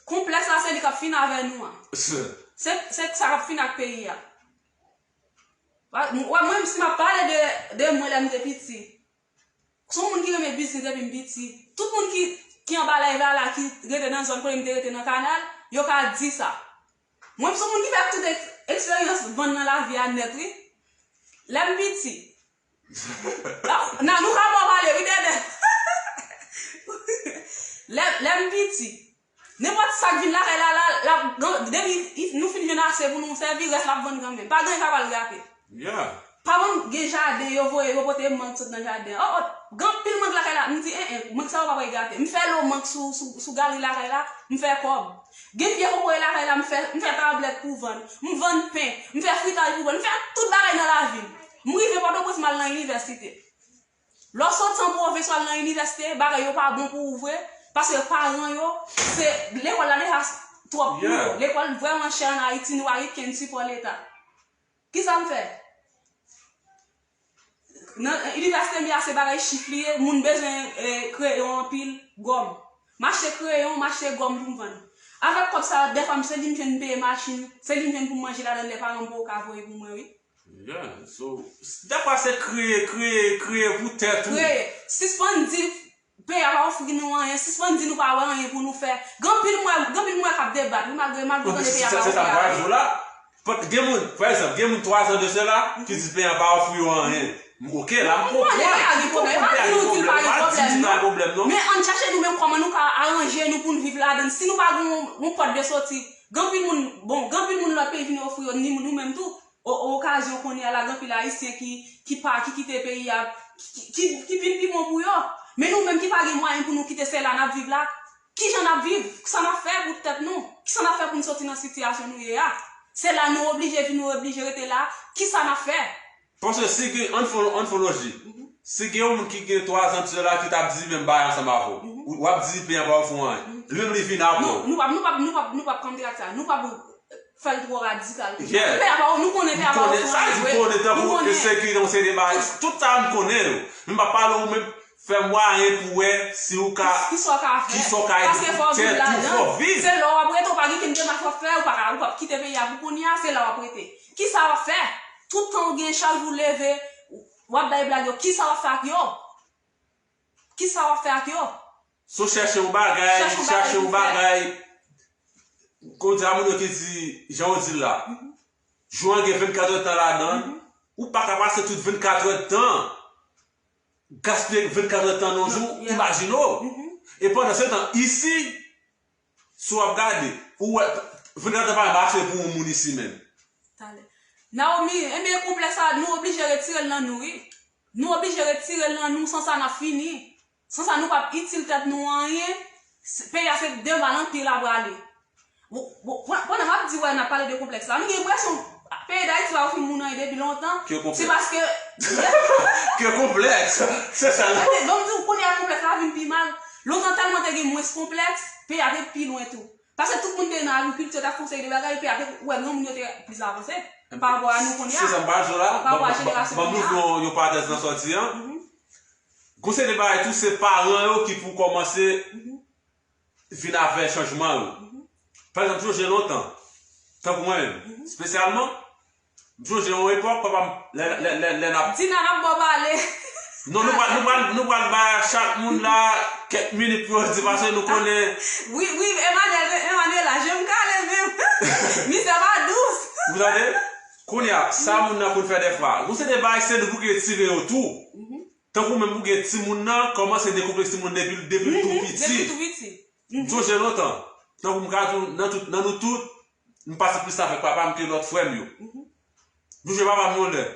konplèks la se li k ap fin avè nou an. Se, se sa k ap fin ak peyi a. Mwen, si m ap pale de, de mwen lè m te piti, se yon moun ki renmen biznis depi m piti. Tout moun ki, ki anba live la, la, ki rete nan zòn kote m te rete nan Kanal, yo ka di sa. Mwen, m se yon moun ki fè tout eks-, eksperyans vann nan lavi a nèt, wi. Lè m piti. Nan, nou ka ba w pale, wi, Dèdè. Lè, lè m piti. Nenpòt sa k vin lakay la, la, la, depi nou fin jwenn ase pou nou sèvi, rès la ap vann kanmenm. Pa gen anyen k ap al gate. Pa banm gen jaden, yo voye, yo pote mang sot nan jaden an. O, o, gen anpil mang lakay la, m di, en, en, mang sa yo pa pral gate. M fè lo mang sou, sou, sou galri lakay la, m fè kòb. Gen pye kokoye lakay la, m fè, m fè tablèt pou vann. M vann pen, m fè fritaj pou vann, m fè tout bagay nan lavi m. M rive Pòtoprens, m al nan inivèsite. Lè w soti an pwovens w al nan inivèsite, bagay yo pa bon pou ou vre, paske paran yo, se lekòl la deja twòp pou yo. Lekòl vrèman chè ann Ayiti, nou pa gen kenn sipò leta. Kisa m fè? Nan inivèsite m ye a se bagay chif li ye, moun bezwen kreyon anpil, gòm. M achte kreyon, m achte gòm pou m vann. Avèk kòb sa yo, dèfwa se li m jwenn peye machin, se li m jwenn pou m manje ladan l lè paran m poko ka voye pou mwen, wi. Yeah, so, dèfwa se kreye, kreye, kreye pou tèt ou. Kreye. Sispann di peyi a pa ofri nou anyen, sispann di nou pa wè anyen pou nou fè. Gen anpil m wè, gen anpil m wè k ap debat, wi, malgre, malgre tande peyi a pa ofri anyen. Se sa m pral di w la. Gen moun, pa egzanp, gen moun twa zan de sela ki di peyi a pa ofri yo anyen. Oke, la m konprann. M konprann peyi a gen pwoblèm, m pa di nou di l pa gen pwoblèm non. Men ann chèche nou menm kòman nou ka aranje nou pou n viv ladan l. Si nou pa gen yon, yon pòt de soti, gen anpil moun, bon, gen anpil moun lòt peyi vin ofri yo, ni nou menm tou. O, o okazyon kounye a la, gen anpil Ayisyen ki, ki pa, ki kite peyi a, ki, ki, ki vin pi bon pou yo. Men nou menm ki pa gen mwayen pou nou kite sela n ap viv la, kijan n ap viv? Kisa n ap fè pou tèt nou? Kisa n ap fè pou n soti nan sitiyasyon nou ye a? Sela nou oblije vin, nou oblije rete la, kisa n ap fè? Paske si gen, ann fè, ann fè lojik. Si gen yon moun ki gen twa zan de sela ki t ap di menm bagay ansanm avè w, w ap di peyi a pa ofri w anyen. Li menm li vin apre w. Non, nou p ap, nou p ap, nou p ap, nou p ap kontre ak sa. Nou p ap fè l twò radikal. Yeah. Peyi a pa, nou konnen peyi a pa konnen sa, nou konnen tankou ensekirite, yon seri de bagay. Tout sa m konnen yo. Men m pa pale ou menm, fè mwayen pou wè si ou ka, kisa w ka fè. Kisa w ka fè. Paske fò w viv ladan. Se lè w ap rete, ou pa gen kenn demach w ap fè, ou pa ka, ou p ap kite peyi a pou kounye a, se la w ap rete. Kisa w ap fè? Tout tan ou gen, chak jou w leve, w ap bay blag yo, kisa w ap fè ak yo? Kisa w ap fè ak yo? So chèche yon bagay, chèche yon bagay, chèche yon bagay. Kounye a moun yo ki di, jan w di l la, jou an gen vennkat èdtan ladan l, ou pa ka pase tout vennkat èdtan, gaspiye vennkat èdtan nan yon jou, imajine w. E pandan se tan, isi, si w ap gade, ou wè, vennkat èdtan pa mache pou yon moun isi menm. Talè. Naomi, enben konplèks sa, nou oblije retire l nan nou, wi. Nou oblije retire l nan nou, san sa n ap fini. San sa nou p ap itil tèt nou anyen. Peyi a se devan l anpil l ap prale. Bon, bon, pandan m ap di, wè, n ap pale de konplèks la, m gen enpresyon peyi Dayiti pa ofri moun anyen depi lontan. Se paske ke konplèks. Se sa. Ban m di w, kounye a konplèks la vin pi mal. Lontan tèlman te gen mwens konplèks, peyi a te pi lwen tou. Paske tout moun te nan agrikilti, t ap fè yon seri de bagay, epi apre, ou wè granmoun yo te plis avanse pa rapò a nou kounye a. Se sa m pral di w la. Pa rapò a jenerasyon kounye a. Ban m louvri yon, yon parantèz nan sa w di an. Gon seri de bagay tou, se paran yo ki pou kòmanse vin avè chanjman yo. Pa egzanp, m sonje lontan, tankou mwen menm, espesyalman, m sonje yon epòk, papa m, lè, lè, lè, lè n ap Dina, n ap ba w pale. Non, nou pral, nou pral, nou pral bay chak moun la kèk minit pou yo di, paske nou konnen. Wi, wi, Emmanuel, Emmanuel la, je m kale menm. Misye pa dous. Ou tande? Kounye a, sa moun nan konn fè dèfwa. Gon seri de bagay, se nou pou ki retire yo tou. Tankou menm pou gen timoun nan, kòmanse dekonplekse timoun depi, depi l tou piti. Depi l tou piti. M sonje lontan, tankou m ka di w, nan tout, nan nou tout, m pase plis avèk papa m ke lòt frè m yo. M sonje papa m yon lè.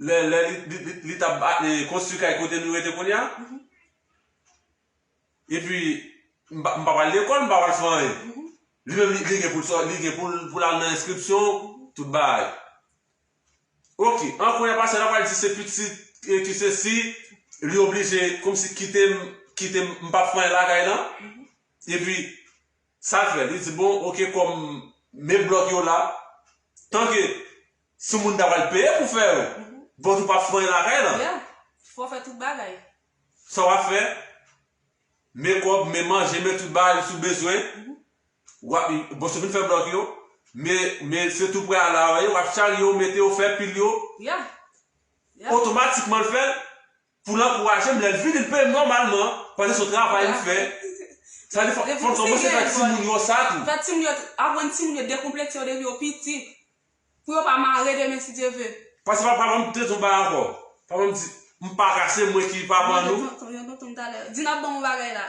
Lè, lè li, li, li, li t ap ba-, e, konstwi kay kote nou rete kounye a. Epi, m pa, m pa pral lekòl, m pa pral fè anyen. Li menm, li, li gen pou l sò-, li gen pou l, pou l al nan enskripsyon, tout bagay. Ok, an kounye a pastè la pral di se pitit, e, ki sesi, li oblije kòmsi kite m, kite m, m p ap fè anyen lakay lan. Epi, sa l fè, li di, bon, ok, kòm men blòk yo la, tanke si moun ta pral peye pou fè yo, bon, ou p ap fè anyen lakay lan. Yeah, fò fè tout bagay. Sa w ap fè? Men kòb, men manje, men tout bagay sou bezwen. W ap, bon, si w fin fè blòk yo, men, men se tou prè a la, w ap charye yo, mete yo, fè pil yo. Yeah. Yeah. Otomatikman, l fè l pou l ankouraje m, lè l vini, l peye m nòmalman, paske se yon travay m fè. Sa di fò, fò n kòmanse fè timoun yo sa tou. Fè timoun yo, aprann timoun yo dekonplekse yo depi yo piti. Pou yo pa mare demen si Dye ve. Paske papa m te di yon bagay ankò. Papa m di, m pa ka, se mwen ki papa nou. Yon tonton, yon tonton m talè. Di n ap ban m yon bagay la.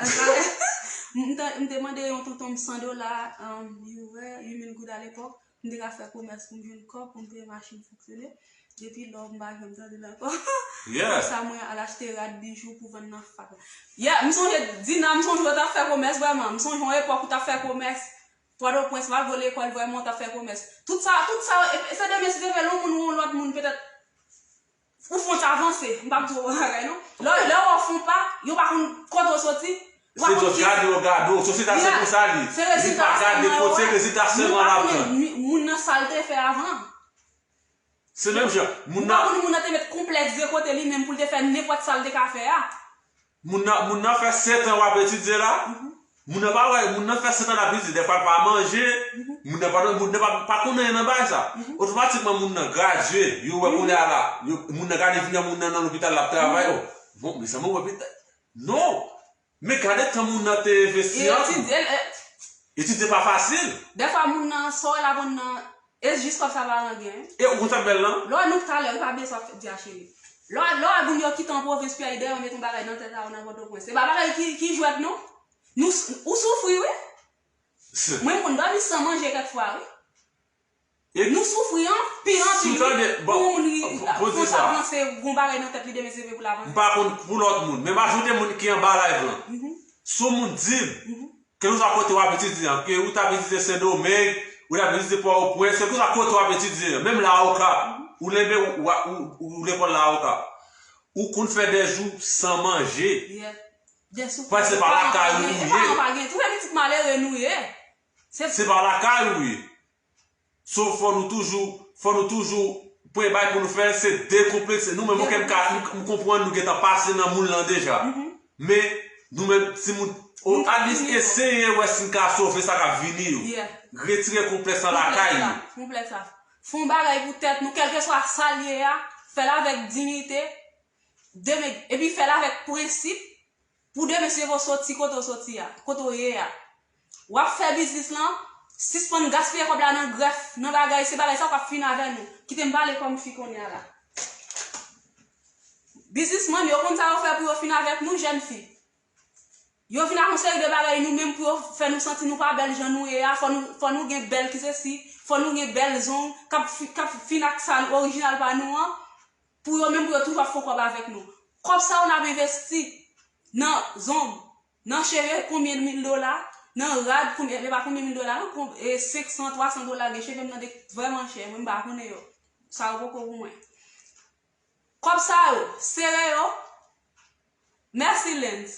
M te, m te mande yon tonton m san dola, um, you were, you mean good à l'époque. M te ka fè komès pou m jwenn kòb pou m peye machin fonksyone. Depi lò m pa janm tande l ankò. Yeah. Apre sa mwen al achte rad bijou pou vann nan fak la. Yeah, m sonje Dina, m sonje w t ap fè komès vrèman. M sonje yon epòk ou t ap fè komès. Pòtoprens, malgre w lekòl vrèman, w t ap fè komès. Tout sa, tout sa, e, e se demen si Dye ve, lè yon moun ou yon lòt moun, petèt, ou fè yon ti avanse, m p ap di w yon bagay, non. Lè, lè w fè yon pa, yo pa konn kote w soti, yo pa konn ki. Se just gade yo gade w, sosyete a se konsa li. Li pa gade kote, se rezilta sèlman l ap tann. Moun nan sa l te fè avan. Se menm jan. Moun nan, moun nan te met konplèks de kote li menm pou l te fè nenpòt sa l te ka fè a. Moun nan, moun nan fè sèt an w ap etidye la. Moun nan pa wè, moun nan fè sèt an l ap etidye. Dèfwa l pa manje. Moun nan pa, moun nan pa, pa konn anyen nan bagay sa. Otomatikman, moun nan gradye. Yo wè kounye a la. Yo, moun nan gade vini an, moun nan nan lopital l ap travay. Oh, bon, mezanmi, w wè pitit. Non. Men gade tan moun nan te envesti an tou. Etidye, e, etidye pa fasil. Dèfwa moun nan, sa w wè l aprann nan, e jis kòb sa paran gen. E ou konn sa k bèl lan? Lè w wè nou talè, ou pa bezwen ap di a cheri. Lè w, lè w wè moun yo kite an pwovens, pi ay dèyè yo met yon bagay nan tèt a yo nan Pòtoprens. Se pa bagay ki, ki jwèt non. Nou s-, ou soufri wi. Mwen m konn dòmi san manje kèk fwa wi. Nou soufri anpil, anpil wi. Pou moun li fon sa panse gon bagay nan tèt li demen se vre pou l avanse. M pa konn pou lòt moun, men majorite moun ki anba live lan, si yon moun di m, kèlkeswa kote w ap etidye an, ke ou t ap etidye Sendomeng, ou t ap etidye Pòtoprens, kèlkeswa kote w ap etidye an, menm la Okap, ou lenmen ou, ou, ou lekòl la Okap, ou konn fè de jou san manje. Paske se pa lakay ou ye. Ou fè pitit malere nou ye. Se pa lakay ou ye. So, fò nou toujou, fò nou toujou pran bay pou nou fè, se dekonplekse. Nou menm, okenn ka, m, m konprann nou gentan pase nan moun lan deja. Men, nou menm, si moun, o, at least, eseye wè si n ka sove sa k ap vini yo. Retire konplèks lan lakay nou. Fè yon bagay pou tèt nou, kèlkeswa sa l ye a, fè l avèk diyite, demen, epi fè l avèk prensip, pou demen si w soti kote w soti a, kote w ye a. W ap fè biznis lan, sispann gaspiye kòb la nan grèf, nan bagay, se bagay sa k ap fin avè nou. Kite m pale kòm fi kounye a la. Biznismann yo konn sa yo fè pou yo fin avèk nou, jèn fi. Yo vin ak yon seri de bagay nou menm pou yo fè nou santi nou pa bèl jan nou ye a, fò nou, fò nou gen bèl ki se si, fò nou gen bèl zong, k ap fi-, k ap fin ak sa orijinal pa nou an, pou yo menm pou yo toujou ap fè kòb avèk nou. Kòb sa yo n ap envesti nan zong, nan cheve konbyen mil dola, nan rad konbyen, e pa konbyen mil dola, non, kon-, e senk san, twa san dola, gen cheve m nan de vrèman chè, mwen m pa konnen yo. Sa yo poko pou mwen. Kòb sa yo, sere yo. Mèsi, Lens.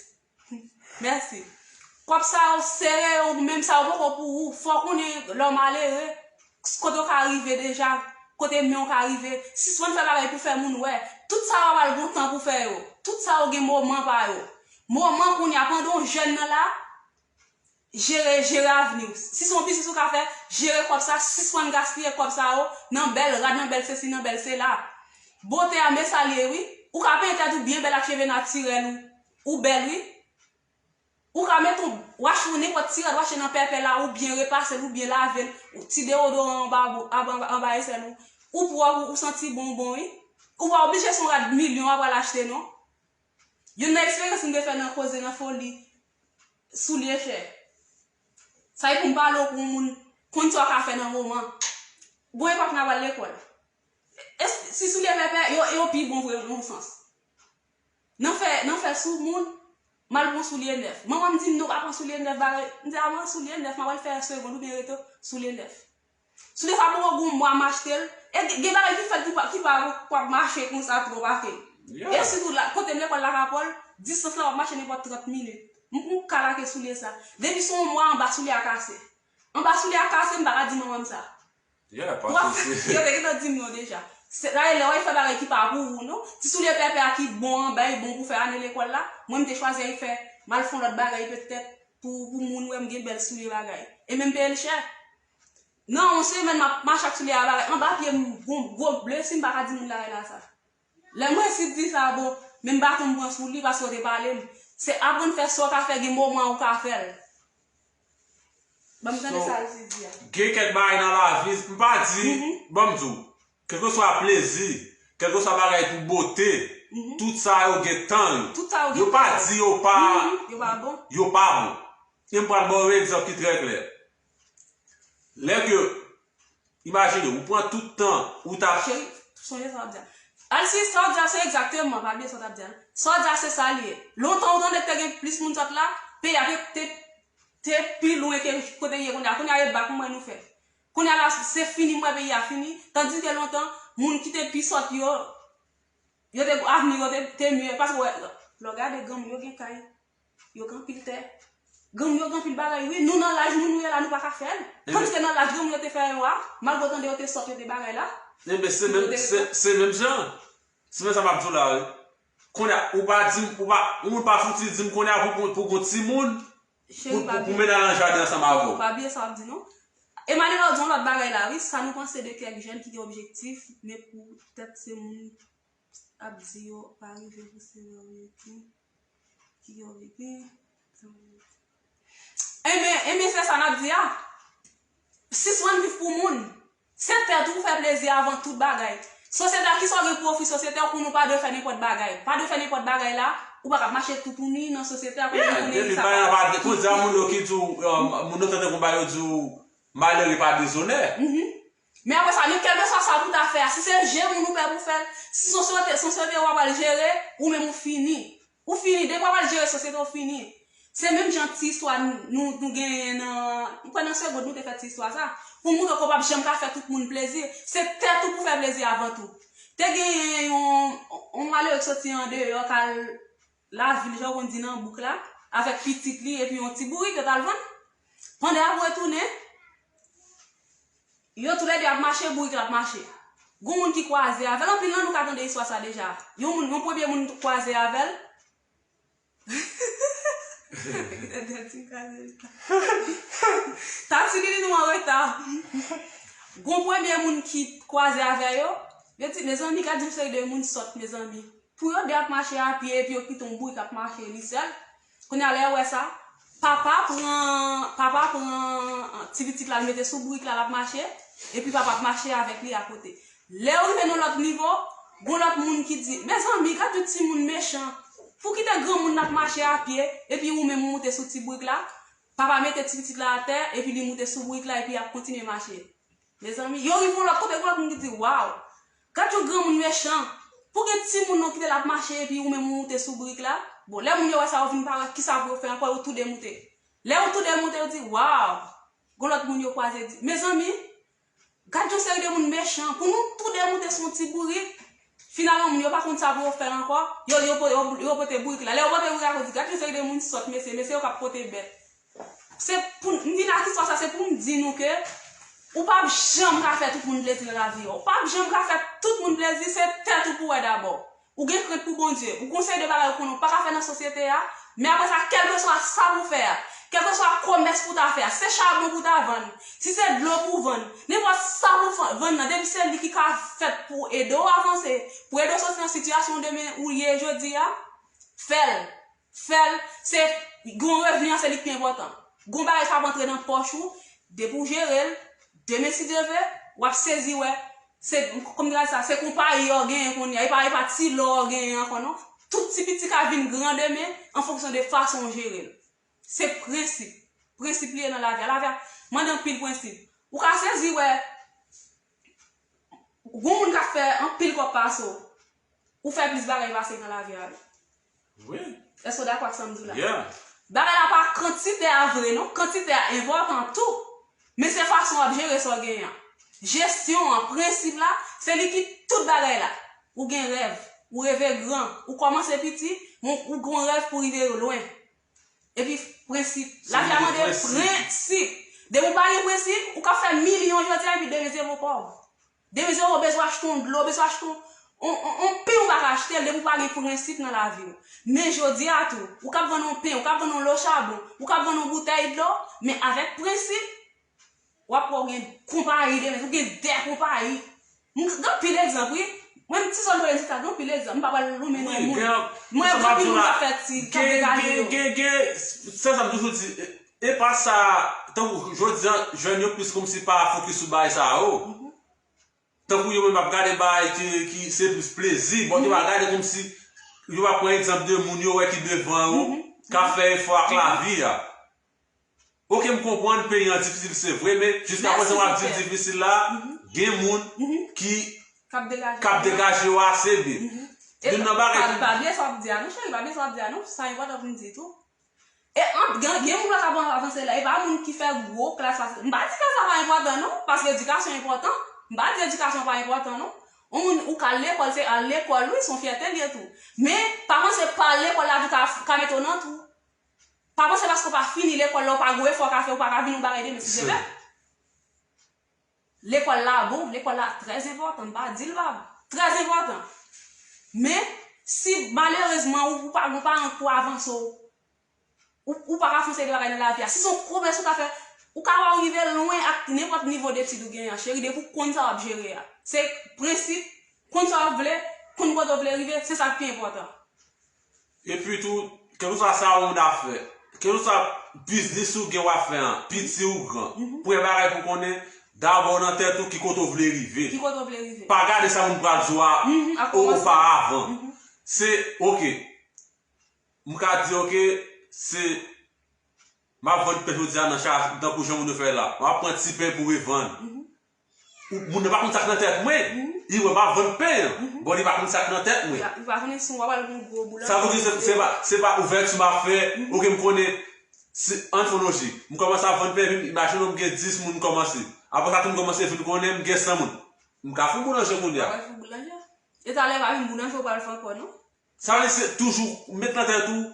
Mèsi. Kòb sa yo, sere yo, ou menm sa yo poko pou ou. Fò w konnen lè w malere, kote w ka rive deja, kote men w ka rive. Sispann fè bagay pou fè moun wè. Tout sa yo ap al gon tan pou fè yo. Tout sa yo gen moman pa yo. Moman kounye a, pandan w jèn nan la, jere, jere avni w. Si se yon biznis ou ka fè, jere kòb sa, sispann gaspiye kòb sa yo nan bèl rad, nan bèl sesi, nan bèl sela. Bote a, men sa l ye, wi. Ou ka penyen tèt ou byen bèl ak cheve natirèl ou. Ou bèl, wi. Ou ka met yon wach ou, nenpòt ti rad w achte nan Pèpè la, ou byen repase l, ou byen lave l, ou ti deodoran anba, anba, anba esèl ou. Ou pwòp, ou, ou santi bon, bon, wi. Ou pa oblije se yon rad milyon w ap al achte, non. Youn nan eksperyans m te fè nan koze nan foli, soulye chè. Sa e pou m pale w pou yon moun konn sa w ka fè nan moman. Gon epòk n ap al lekòl. E si soulye Pèpè, yo, yo pi bon vre nan yon sans. Nan fè, nan fè sou moun, m al pran soulye nèf. Manman m di m, "Non, pa pran soulye nèf, bagay." M di, "A, mwen soulye nèf, m ap al fè segonn oubyen reto, soulye nèf." Soulye sa poko gon mwa m achte l. E gen, gen bagay ki fèt ki pa, ki pa, pa mache konsa twò pake. E sitou la, kote m lekòl Lakapòl, distans la w ap mache nenpòt trant minit. M, m ka lage soulye sa. Depi se yon mwa anba, soulye a kase. Anba soulye a kase, m pa ka di manman m sa. Yo te gentan di m non deja. Se, dayè, lè w al fè bagay ki pa pou ou, non. Ti soulye Pèpè a ki bon an, bay bon pou fè ane lekòl la. Mwen, m te chwazi al fè, m al fè yon lòt bagay petèt pou, pou moun wè m gen bèl soulye bagay. E menm peye l chè. Nan yon semèn, m ap mache ak soulye a bagay. Anba pye m, gwo, gwo blesi, m pa ka di moun lakay la sa. Lè m resi di sa, bon, menm baton m pran sou li, paske yo te pale m. Se aprann fè sa w ka fè, gen moman ou ka fè l. Ban m tande sa Alcide di a. Gen kèk bagay nan lavi, m pa di, ban m di w, kèlkeswa plezi, kèlkeswa bagay pou bote, tout sa yo gen tan yo. Tout sa yo gen tan yo. Yo pa di yo pa, yo pa bon. Yo pa bon. E m pral ba w yon egzanp ki trè klè. Lè ke, imajine, ou pran tout tan, ou t ap... Cheri, sonje sa w ap di a. Alcide, sa w ap di a, se egzakteman, pa bliye sa w t ap di a. Sa w ap di a, se sa l ye. Lontan, ou tande te gen plis moun sòt la, peyi a te, te, te pi lwen ke kote l ye kounye a. Kounye a, e bak mwen nou fè. Kounye a la, se fini, m wè peyi a fini. Tandiske lontan, moun ki te pi sòt yo, yo te, avni yo te, te mye. Paske, wè, lè w gade granmoun yo gen kay. Yo gen anpil tè. Granmoun yo gen anpil bagay, wi. Nou nan laj moun nou ye la, nou pa ka fè l. Tandiske nan laj granmoun yo te fè yo a, malgre w tande yo te sòt, yo te bagay la. Enben, se menm, se, se menm jan. Se menm sa m ap di w la, wi. Kounye a, ou pa di m, ou pa, yon moun pa fouti di m kounye a pou, pou, pou gon timoun, pou, pou, pou mennen al nan jaden ansanm avè w. Pa bliye sa w ap di, non. Emmanuel, w di yon lòt bagay la, wi. Sa nou panse de kèk jèn ki gen objektif, men pou tèt se moun ap di yo pa rive pou se lè yo rete, ki yo rete. Enben, enben, se sa n ap di a. Sispann viv pou moun. Se tèt ou pou fè plezi avan tout bagay. Sosyete a, kisa w gen pou ofri sosyete a, konnen w pa dwe fè nenpòt bagay. Pa dwe fè nenpòt bagay la, ou pa ka mache toutouni nan sosyete a, konnen... Yeah, depi bagay la pa de, kounye a moun yo ki di w, euh, moun yo tande konba yo di w, malere pa dezonè. Men apre sa, men kèlkeswa sa pou w ta fè a, si se je moun ou pè pou fè l, si se yon sosyete, se yon sosyete w ap al jere, ou menm ou fini. Ou fini, depi w ap al jere sosyete, ou fini. Se menm jan ti istwa nou, nou, nou genyen nan, m kwè nan segond nou te fè ti istwa sa. Pou moutre ke w p ap janm ka fè tout moun plezi. Se tèt ou pou fè plezi avan tou. Te genyen yon, yon malere ki soti andeyò k al lavil, jan w konn di nan bouk la, avèk pitit li epi yon ti bourik yo t al vann. Pandan y ap retounen, Yo toulède ap mache, bourik la ap mache. Gon moun ki kwaze avè l, anpil nan nou ka tande istwa sa deja. Yon moun, yon premye moun kwaze avè l. Tati Lili nou an reta. Gon premye moun ki kwaze avè yo, yo di, mezanmi, gad yon seri de moun sòt, mezanmi. Pou yo de ap mache a pye, epi yo kite yon bourik ap mache li sèl. Kounye a, lè yo wè sa, papa pran, papa pran ti pitit la, l mete sou bourik la, l ap mache, epi papa ap mache avèk li akote. Lè yo rive nan lòt nivo, gon lòt moun ki di, mezanmi, gad yon timoun mechan. Pou kite granmoun nan ap mache a pye, epi ou menm ou moute sou ti bourik la, papa mete ti pitit la atè, epi li moute sou bourik la, epi y ap kontinye mache. Mezanmi, yo rive yon lòt kote, yon lòt moun ki di, waw, gad yon granmoun mechan. Pou gen timoun nan kite l ap mache epi ou menm ou moute sou bourik la. Bon, lè moun yo wè sa, yo vin pa wè kisa pou yo fè ankò, yo toude moute. Lè yo toude moute, yo di, waw, gon lòt moun yo kwaze di, mezanmi, gad yon seri de moun mechan. Pou nou toude moute sou yon ti bourik, finalman, moun yo pa konn sa pou yo fè ankò, yo, yo, yo, yo pote bourik la. Lè yo pote bourik la, yo di, gad yon seri de moun sòt, mesye, mesye yo k ap pote bèt. Se pou m vin ak istwa sa, se pou m di nou ke ou p ap janm ka fè tout moun plezi nan lavi a. Ou p ap janm ka fè tout moun plezi, se tèt ou pou wè dabò. Ou gen krent pou Bondye, ou gon seri de bagay ou konnen ou pa ka fè nan sosyete a, men apre sa, kèlkeswa sa pou fè a, kèlkeswa komès pou ta fè a, se chabon pou ta vann, si se dlo pou vann, nenpòt sa pou fa- vann nan, depi se li ki ka fèt pou ede w avanse, pou ede w soti nan sitiyasyon demen ou ye jodi a, fè l. Fè l, se gon revni an, se li k pi enpòtan. Gon bagay k ap antre nan pòch ou, depi w jere l, demen si Dye vle, w ap sezi wè, se, kòm yo di sa, se konpayi ò genyen kounye a, e pa, e pa ti lò genyen ankò non. Tout ti piti ka vin gran demen an fonksyon de fason w jere l. Se prensip. Prensip li ye nan lavi a. Lavi a mande anpil prensip. Ou ka sezi wè, gon moun k ap fè anpil kòb pase w, ou fè plis bagay pase l nan lavi a wi. Wi. Èske w dakò ak sa m di w la? Yeah. Bagay la pa kantite a vre non, kantite a enpòtan tou. Men se fason w ap jere sa w genyen an. Jesyon an, prensip la, se li ki tout bagay la. Ou gen rèv, ou reve gran, ou kòmanse piti, men ou gon rèv pou rive lwen. Epi prensip. Lavi a mande prensip. Depi w pa gen prensip, ou ka fè milyon jodi a epi demen se pou pòv. Demen se ou bezwen achte yon dlo, ou bezwen achte yon, yon, yon, yon pen ou pa ka achte l depi w pa gen prensip nan lavi w. Men jodi a tou, ou k ap vann yon pen, ou k ap vann yon lo chabon, ou k ap vann yon boutèy dlo, men avèk prensip, w ap wè w gen konpayi demen, ou gen de konpayi. M gen anpil egzanp wi. Mwen m ti zòn Florida, gen anpil egzanp, m pa pral lonmen non moun. Mwen gen anpil moun k ap fè ti, k ap degaje yo. Gen, gen, gen, se sa m toujou di, e, e pa sa, tankou jodi a, jèn yo plis kòmsi pa fokis sou bagay sa yo. Tankou yo menm ap gade bagay ki, ki se plis plezi. Bon, yo pa gade kòmsi yo pa pran egzanp de moun yo wè ki devan yo, k ap fè efò ak lavi a. Oke, m konprann peyi an difisil, se vre, men jiska prezan w ap di l difisil la, gen moun ki k ap degaje yo ase byen. Youn nan bagay ki. Pa bliye sa w ap di a non, cheri, pa bliye sa w ap di a non, sa enpòtan pou m di tou. E ant gen, gen moun la k ap avanse la, e pa moun ki fè gwo klas la. M pa di klas la pa enpòtan non, paske edikasyon enpòtan. M pa di edikasyon pa enpòtan non. Yon moun ou ka al lekòl, se al lekòl wi, se yon fyète l ye tou. Men, pa panse pa al lekòl la tou ka, ka mete w nan twou. Pa panse paske w pa fini lekòl la, ou pa gon efò w ka fè, ou pa ka vin yon bagay demen si Dye vle. Lekòl la bon, lekòl la trè enpòtan, m pa di l pa bon. Trè enpòtan. Men, si malerezman ou, ou pa gon paran pou avanse w, ou, ou pa ka fè yon seri de bagay nan lavi a. Si se yon komès ou ta fè, ou ka wè ou rive lwen ak nenpòt nivo detid ou genyen an, cheri, depi w konn sa w ap jere a. Se prensip, konn sa w vle, konn kote w vle rive, se sa k pi enpòtan. Epi tou, kèlkeswa sa ou ap fè, kèlkeswa biznis ou gen w ap fè an, piti ou gran, premye bagay pou konnen, dabò nan tèt ou ki kote w vle rive. Ki kote w vle rive. Pa gade sa moun pral di w a oparavan. Se, oke, m ka di, oke, se, m ap vann pen jodi a nan cha, tankou jan moun yo fè la. M ap pran ti pen pou revann. Ou, moun nan pa konn sa k nan tèt mwen. Li wè m ap vann pen an. Bon, li pa konn sa k nan tèt mwen. Li pa konnen si w ap al gon gwo boulanje. Sa vle di se, se pa, se pa ouvèti m ap fè. Oke, m konnen, se, ann fè yon lojik. M kòmanse ap vann pen, epi imajine w m gen dis moun m kòmanse. Apre sa, tou m kòmanse vin konnen m gen san moun. M ka fè yon boulanje kounye a. Ou ka fè yon boulanje. E talè pa vin boulanje, ou pral fè ankò, non? Sa vle di se toujou met nan tèt ou,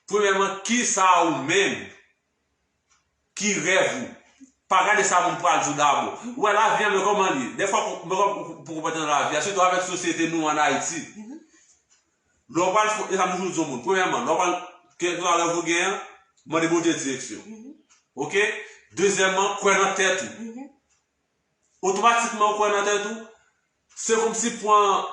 premyèman, kisa ou menm, ki rèv ou, Pa gade sa moun pral di w dabò. Ou wè lavi a, men kòman li ye. Dèfwa, pou, pou, pou, pou konprann nan lavi a, sitou avèk sosyete nou an Ayiti. Lè w pral fè, e sa m toujou di yon moun, premyèman, lè w pral, kèlkeswa rèv ou gen an, mande Bondye direksyon. Oke? Dezyèmman, kwè nan tèt ou. Otomatikman, ou kwè nan tèt ou, se kòmsi pran,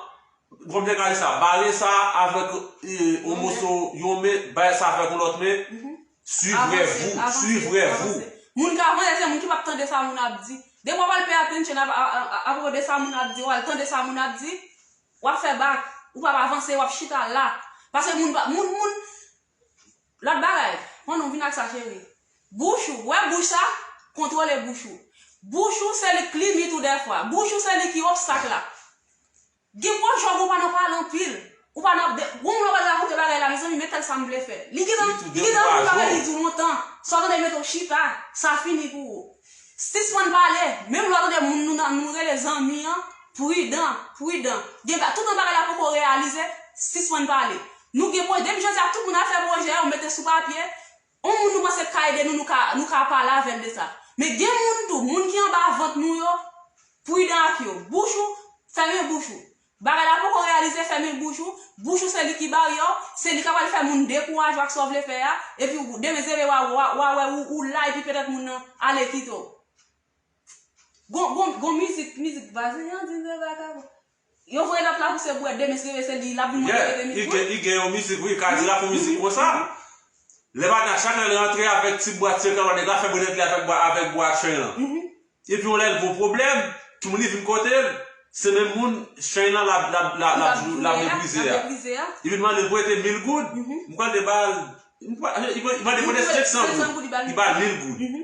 kòm nèg la di sa, bare sa avèk, e, yon moso, yon men, bare sa avèk yon lòt men, suivez-vous, suivez-vous. Moun k ap avanse, se moun ki p ap tande sa moun ap di. Depi w pral pay attention a, a, a, a, a pwopo de sa moun ap di, w al tande sa moun ap di, w ap fè bak, ou p ap avanse, w ap chita la. Paske moun pa, moun, moun, lòt bagay, pandan w vin ak sa, cheri. Bouch ou, wè bouch sa, kontwole bouch ou. Bouch ou se li k limit ou dèfwa. Bouch ou se li ki obstak la. Gen gwo jòb ou pa nan pale anpil. Ou pa nan, de, gon moun ap rakonte bagay la, mezanmi, men tèl sa m vle fè. Li gentan, li gentan di bagay li di w lontan. Sa w tande mete w chita, sa fini pou ou. Sispann pale. Menm lè w tande moun nou nan, nou rele zanmi an, pridan, pridan. Gen ba, toutan bagay la poko reyalize, sispann pale. Nou gen pwojè, depi jodi a tout moun ap fè pwojè yo, mete sou papye. On moun nou panse k ka ede nou, nou ka, nou ka pale avè l de sa. Men gen moun tou, moun ki anba vant nou yo, pridan ak yo. Bouch ou, fèmen bouch ou. Bagay la poko reyalize, fèmen bouch ou. Bouch ou se li ki baryè w, se li k ap al fè moun dekouraje w ak sa w vle fè a. Epi w, demen se vre w a, w a, w a wè ou, ou la epi petèt moun nan ale kite w. Gon, gon, gon mizik, mizik vazen an di se vakabon. Yo voye lòt la pou se bwè demen se vre se li, l ap vin mande rete mizik. Li gen, li gen yon mizik, wi, Kadilak fè yon mizik konsa. Lè maten, chak lè l rantre avèk ti bwat, se kòman nèg la fè bwè nèg li avèk bwa, avèk bwat chen an. Epi yon lè l gon pwoblèm, timoun li vin kote l, se menm moun chen an l ap, l ap, l ap, l ap, l ap meprize a. Li vin mande l pou rete mil goud. M kwè l te ba l, m kwè, li mande pou rete senk san goud. Li ba l mil goud.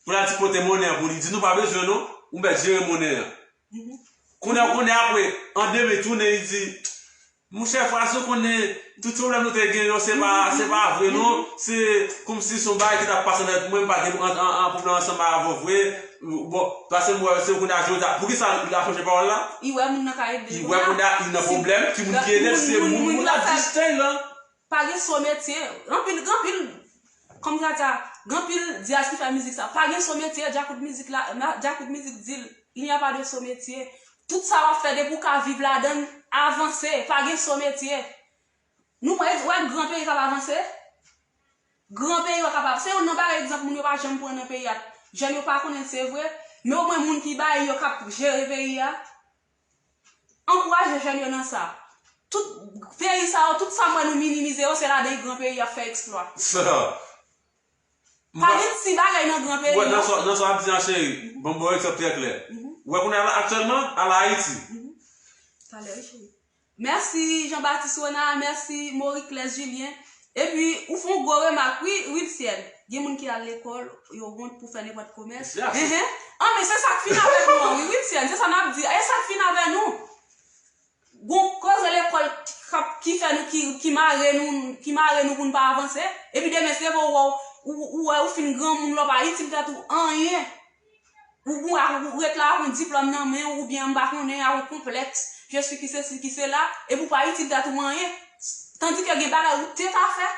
Pou l al ti pote monnen an pou li. Di nou pa bezwen non, ou mèt jere monnen an. Kounye a, kounye a apre, an demen tounen, li di, monchè, frè, si w konnen tout pwoblèm nou te gen yo, se pa, se pa vre non. Se kòmsi se yon bagay ki t ap pase nan tèt mwen, m pa gen an, an, an pwoblèm ansanm avè w vre. Bon, paske m wè se kounye a jodi a. Poukisa l ap chanje pawòl la? Li wè moun nan ka ede l. Li wè kounye a li nan pwoblèm, ki moun ki ede l, se moun, moun ap di style lan. Pa gen so metye. Anpil, gen anpil, kòm sa di a, gen anpil dyaz ki fè mizik sa. Pa gen so metye, djakout mizik la, djakout mizik di l, il n'y a pas de so metye. Tout sa w ap fè, depi w ka viv ladan l, avanse, pa gen so metye. Nou wè, wè gran peyi k ap avanse. Gran peyi yo k ap avanse. Se youn nan bagay egzanp moun yo pa janm pran nan peyi a. Jèn yo pa konnen l se vre, men omwen moun ki bay yo k ap jere peyi a. Ankouraje jèn yo nan sa. Tout peyi sa yo, tout sa m wè nou minimize yo, se ladan gran peyi y ap fè eksplwa. Sa. Pa gen ti bagay nan gran peyi, non. Nan sa, nan sa w ap di an, cheri, ban m ba w egzanp trè klè. Ou wè kounye a la, aktyèlman, al Ayiti. Talè, wi, cheri. Mèsi Jean Baptiste Renard, mèsi Maurice Claire Julien. Epi, ou fè yon gwo remak, wi, Wilcienne. Gen moun ki al lekòl, yo wont pou fè nenpòt komès. Enhen. An, men se sa k fin avèk nou an, wi, Wilcienne. Se sa n ap di. E sa k fin avè nou. Gon koze lekòl k ap, ki fè nou, ki, ki mare nou, ki mare nou pou n pa avanse. Epi demen se vre, ou, ou, ou wè, ou fin granmoun la, ou pa itil tèt ou anyen. Ou, ou, ou ret la ak yon diplòm nan men w, oubyen m pa konnen, ak yon konplèks, je suis qui ceci, qui cela, epi w pa itil tèt ou anyen. Tandike gen bagay ou te ka fè,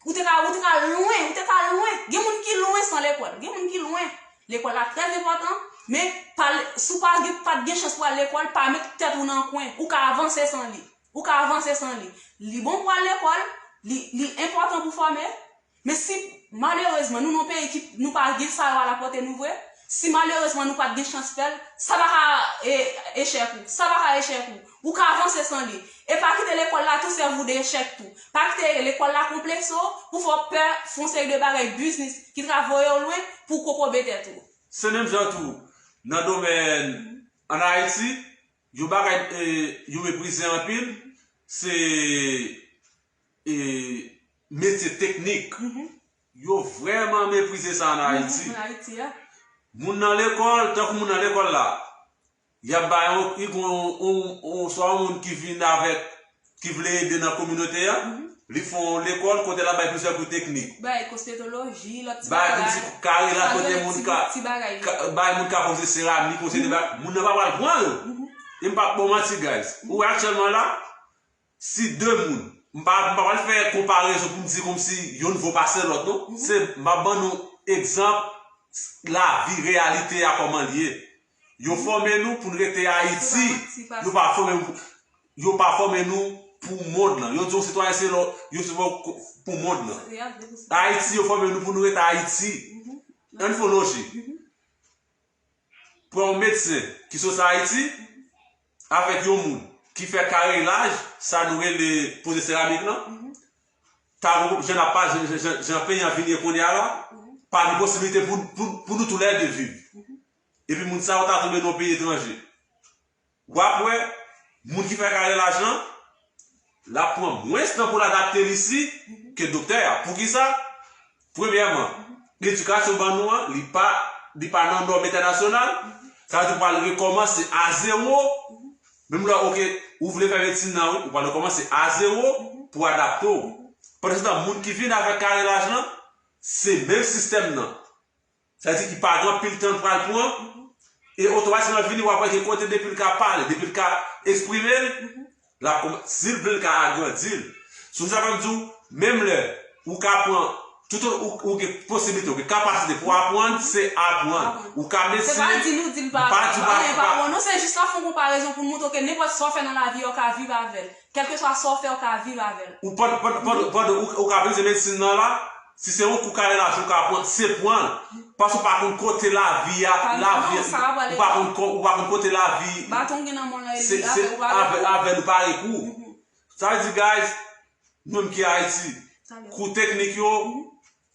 ou te ka, ou te ka lwen, ou te ka lwen. Gen moun ki lwen san lekòl, gen moun ki lwen. Lekòl la trè enpòtan, men pa, si w pa gen, pa t gen chans pou al lekòl, pa met tèt ou nan kwen, ou ka avanse san li. Ou ka avanse san li. Li bon pou al lekòl, li, li enpòtan pou fòme, men si malerezman nou nan yon peyi ki nou pa gen sa yo alapòte nou vre, si malerezman nou pa t gen chans fè l, sa pa ka, e, echèk ou, sa pa ka echèk ou. Ou ka avanse san li. E pa kite lekòl la tou sèvi w de echèk tou. Pa kite lekòl la konplekse w pou fè w pè fè yon seri de bagay biznis ki ka voye w lwen pou w kokobe tèt ou. Se menm jan tou, nan domèn, ann Ayiti, yon bagay, e, yo meprize anpil, se, e, metye teknik. Yo vrèman meprize sa ann Ayiti. Ann Ayiti, a. Moun nan lekòl, tankou moun nan lekòl la, y ap bay yon, li gon yon, yon, swa yon moun ki vin avèk, ki vle ede nan kominote a, li fè yon lekòl kote l ap bay plizyè kou teknik. Bay kosmetoloji, lòt ti bagay. Bay kòmsi kare la kote moun ka, ka, bay moun ka poze seramik, poze de bagay. Moun nan pa pral pran yo. E m p ap ba w manti, guys. Ou wè aktyèlman la, si de moun, m pa, m pa pral fè konparezon pou m di kòmsi youn vo pase lòt, non. Se, m ap ban nou egzanp, lavi, reyalite a kòman l ye. Yo fòme nou pou n rete Ayiti. Yo pa fòme nou, yo pa fòme nou pou mond lan. Yo di yon sitwayen se lò, yo se pou, pou mond lan. Ayiti, yo fòme nou pou nou rete Ayiti. Ann fè yon lojik. Pran yon medsen ki sot Ayiti avèk yon moun ki fè karelaj, sa nou rele poze seramik lan. Ta gon, jan n ap pale, jan, jan, jan, jan peyi an vin ye kounye a la, pa gen posibilite pou, pou, pou nou toulède viv. Epi moun sa yo ta tonbe nan yon peyi etranje. W ap wè, moun ki fè karelaj lan, l ap pran mwens tan pou l adapte l isi ke doktè a. Poukisa? Premyèman, edikasyon ban nou an, li pa, li pa nan nòm entènasyonal. Sa vle di w pral rekòmanse a zewo. Menm lè, oke, ou vle fè medsin nan, wi, ou pral rekòmanse a zewo pou adapte w. Pandansetan, moun ki vin avèk karelaj lan, se menm sistèm nan. Sa vle di, li pa gen anpil tan l pral pran. E otomatikman l vini, w ap wè ke kote depi l ka pale, depi l ka eksprime l, l ap kòman-, si l vle, l ka agrandi l. Se sa fè m di w, menm lè ou ka pran, tout ou, ou gen posiblite, ou gen kapasite pou aprann, se aprann. Ou ka medsen, pa di w pa, pa, non, se jis nan fè yon konparezon pou n montre w ke nenpòt sa w fè nan lavi a, w ka viv avè l. Kèlkeswa sa w fè, w ka viv avè l. Ou pandan, pandan, pandan, pandan ou, ou ka viv se medsin nan la, si se yon kou karelaj ou ka pran, se pran l. Paske ou pa konn kote lavi a, lavi, ou pa konn ko-, ou pa konn kote lavi. Baton gen nan men w lan, se, se avè, avè nou pare kou. Sa vle di, guys, nou menm ki Ayiti, kou teknik yo,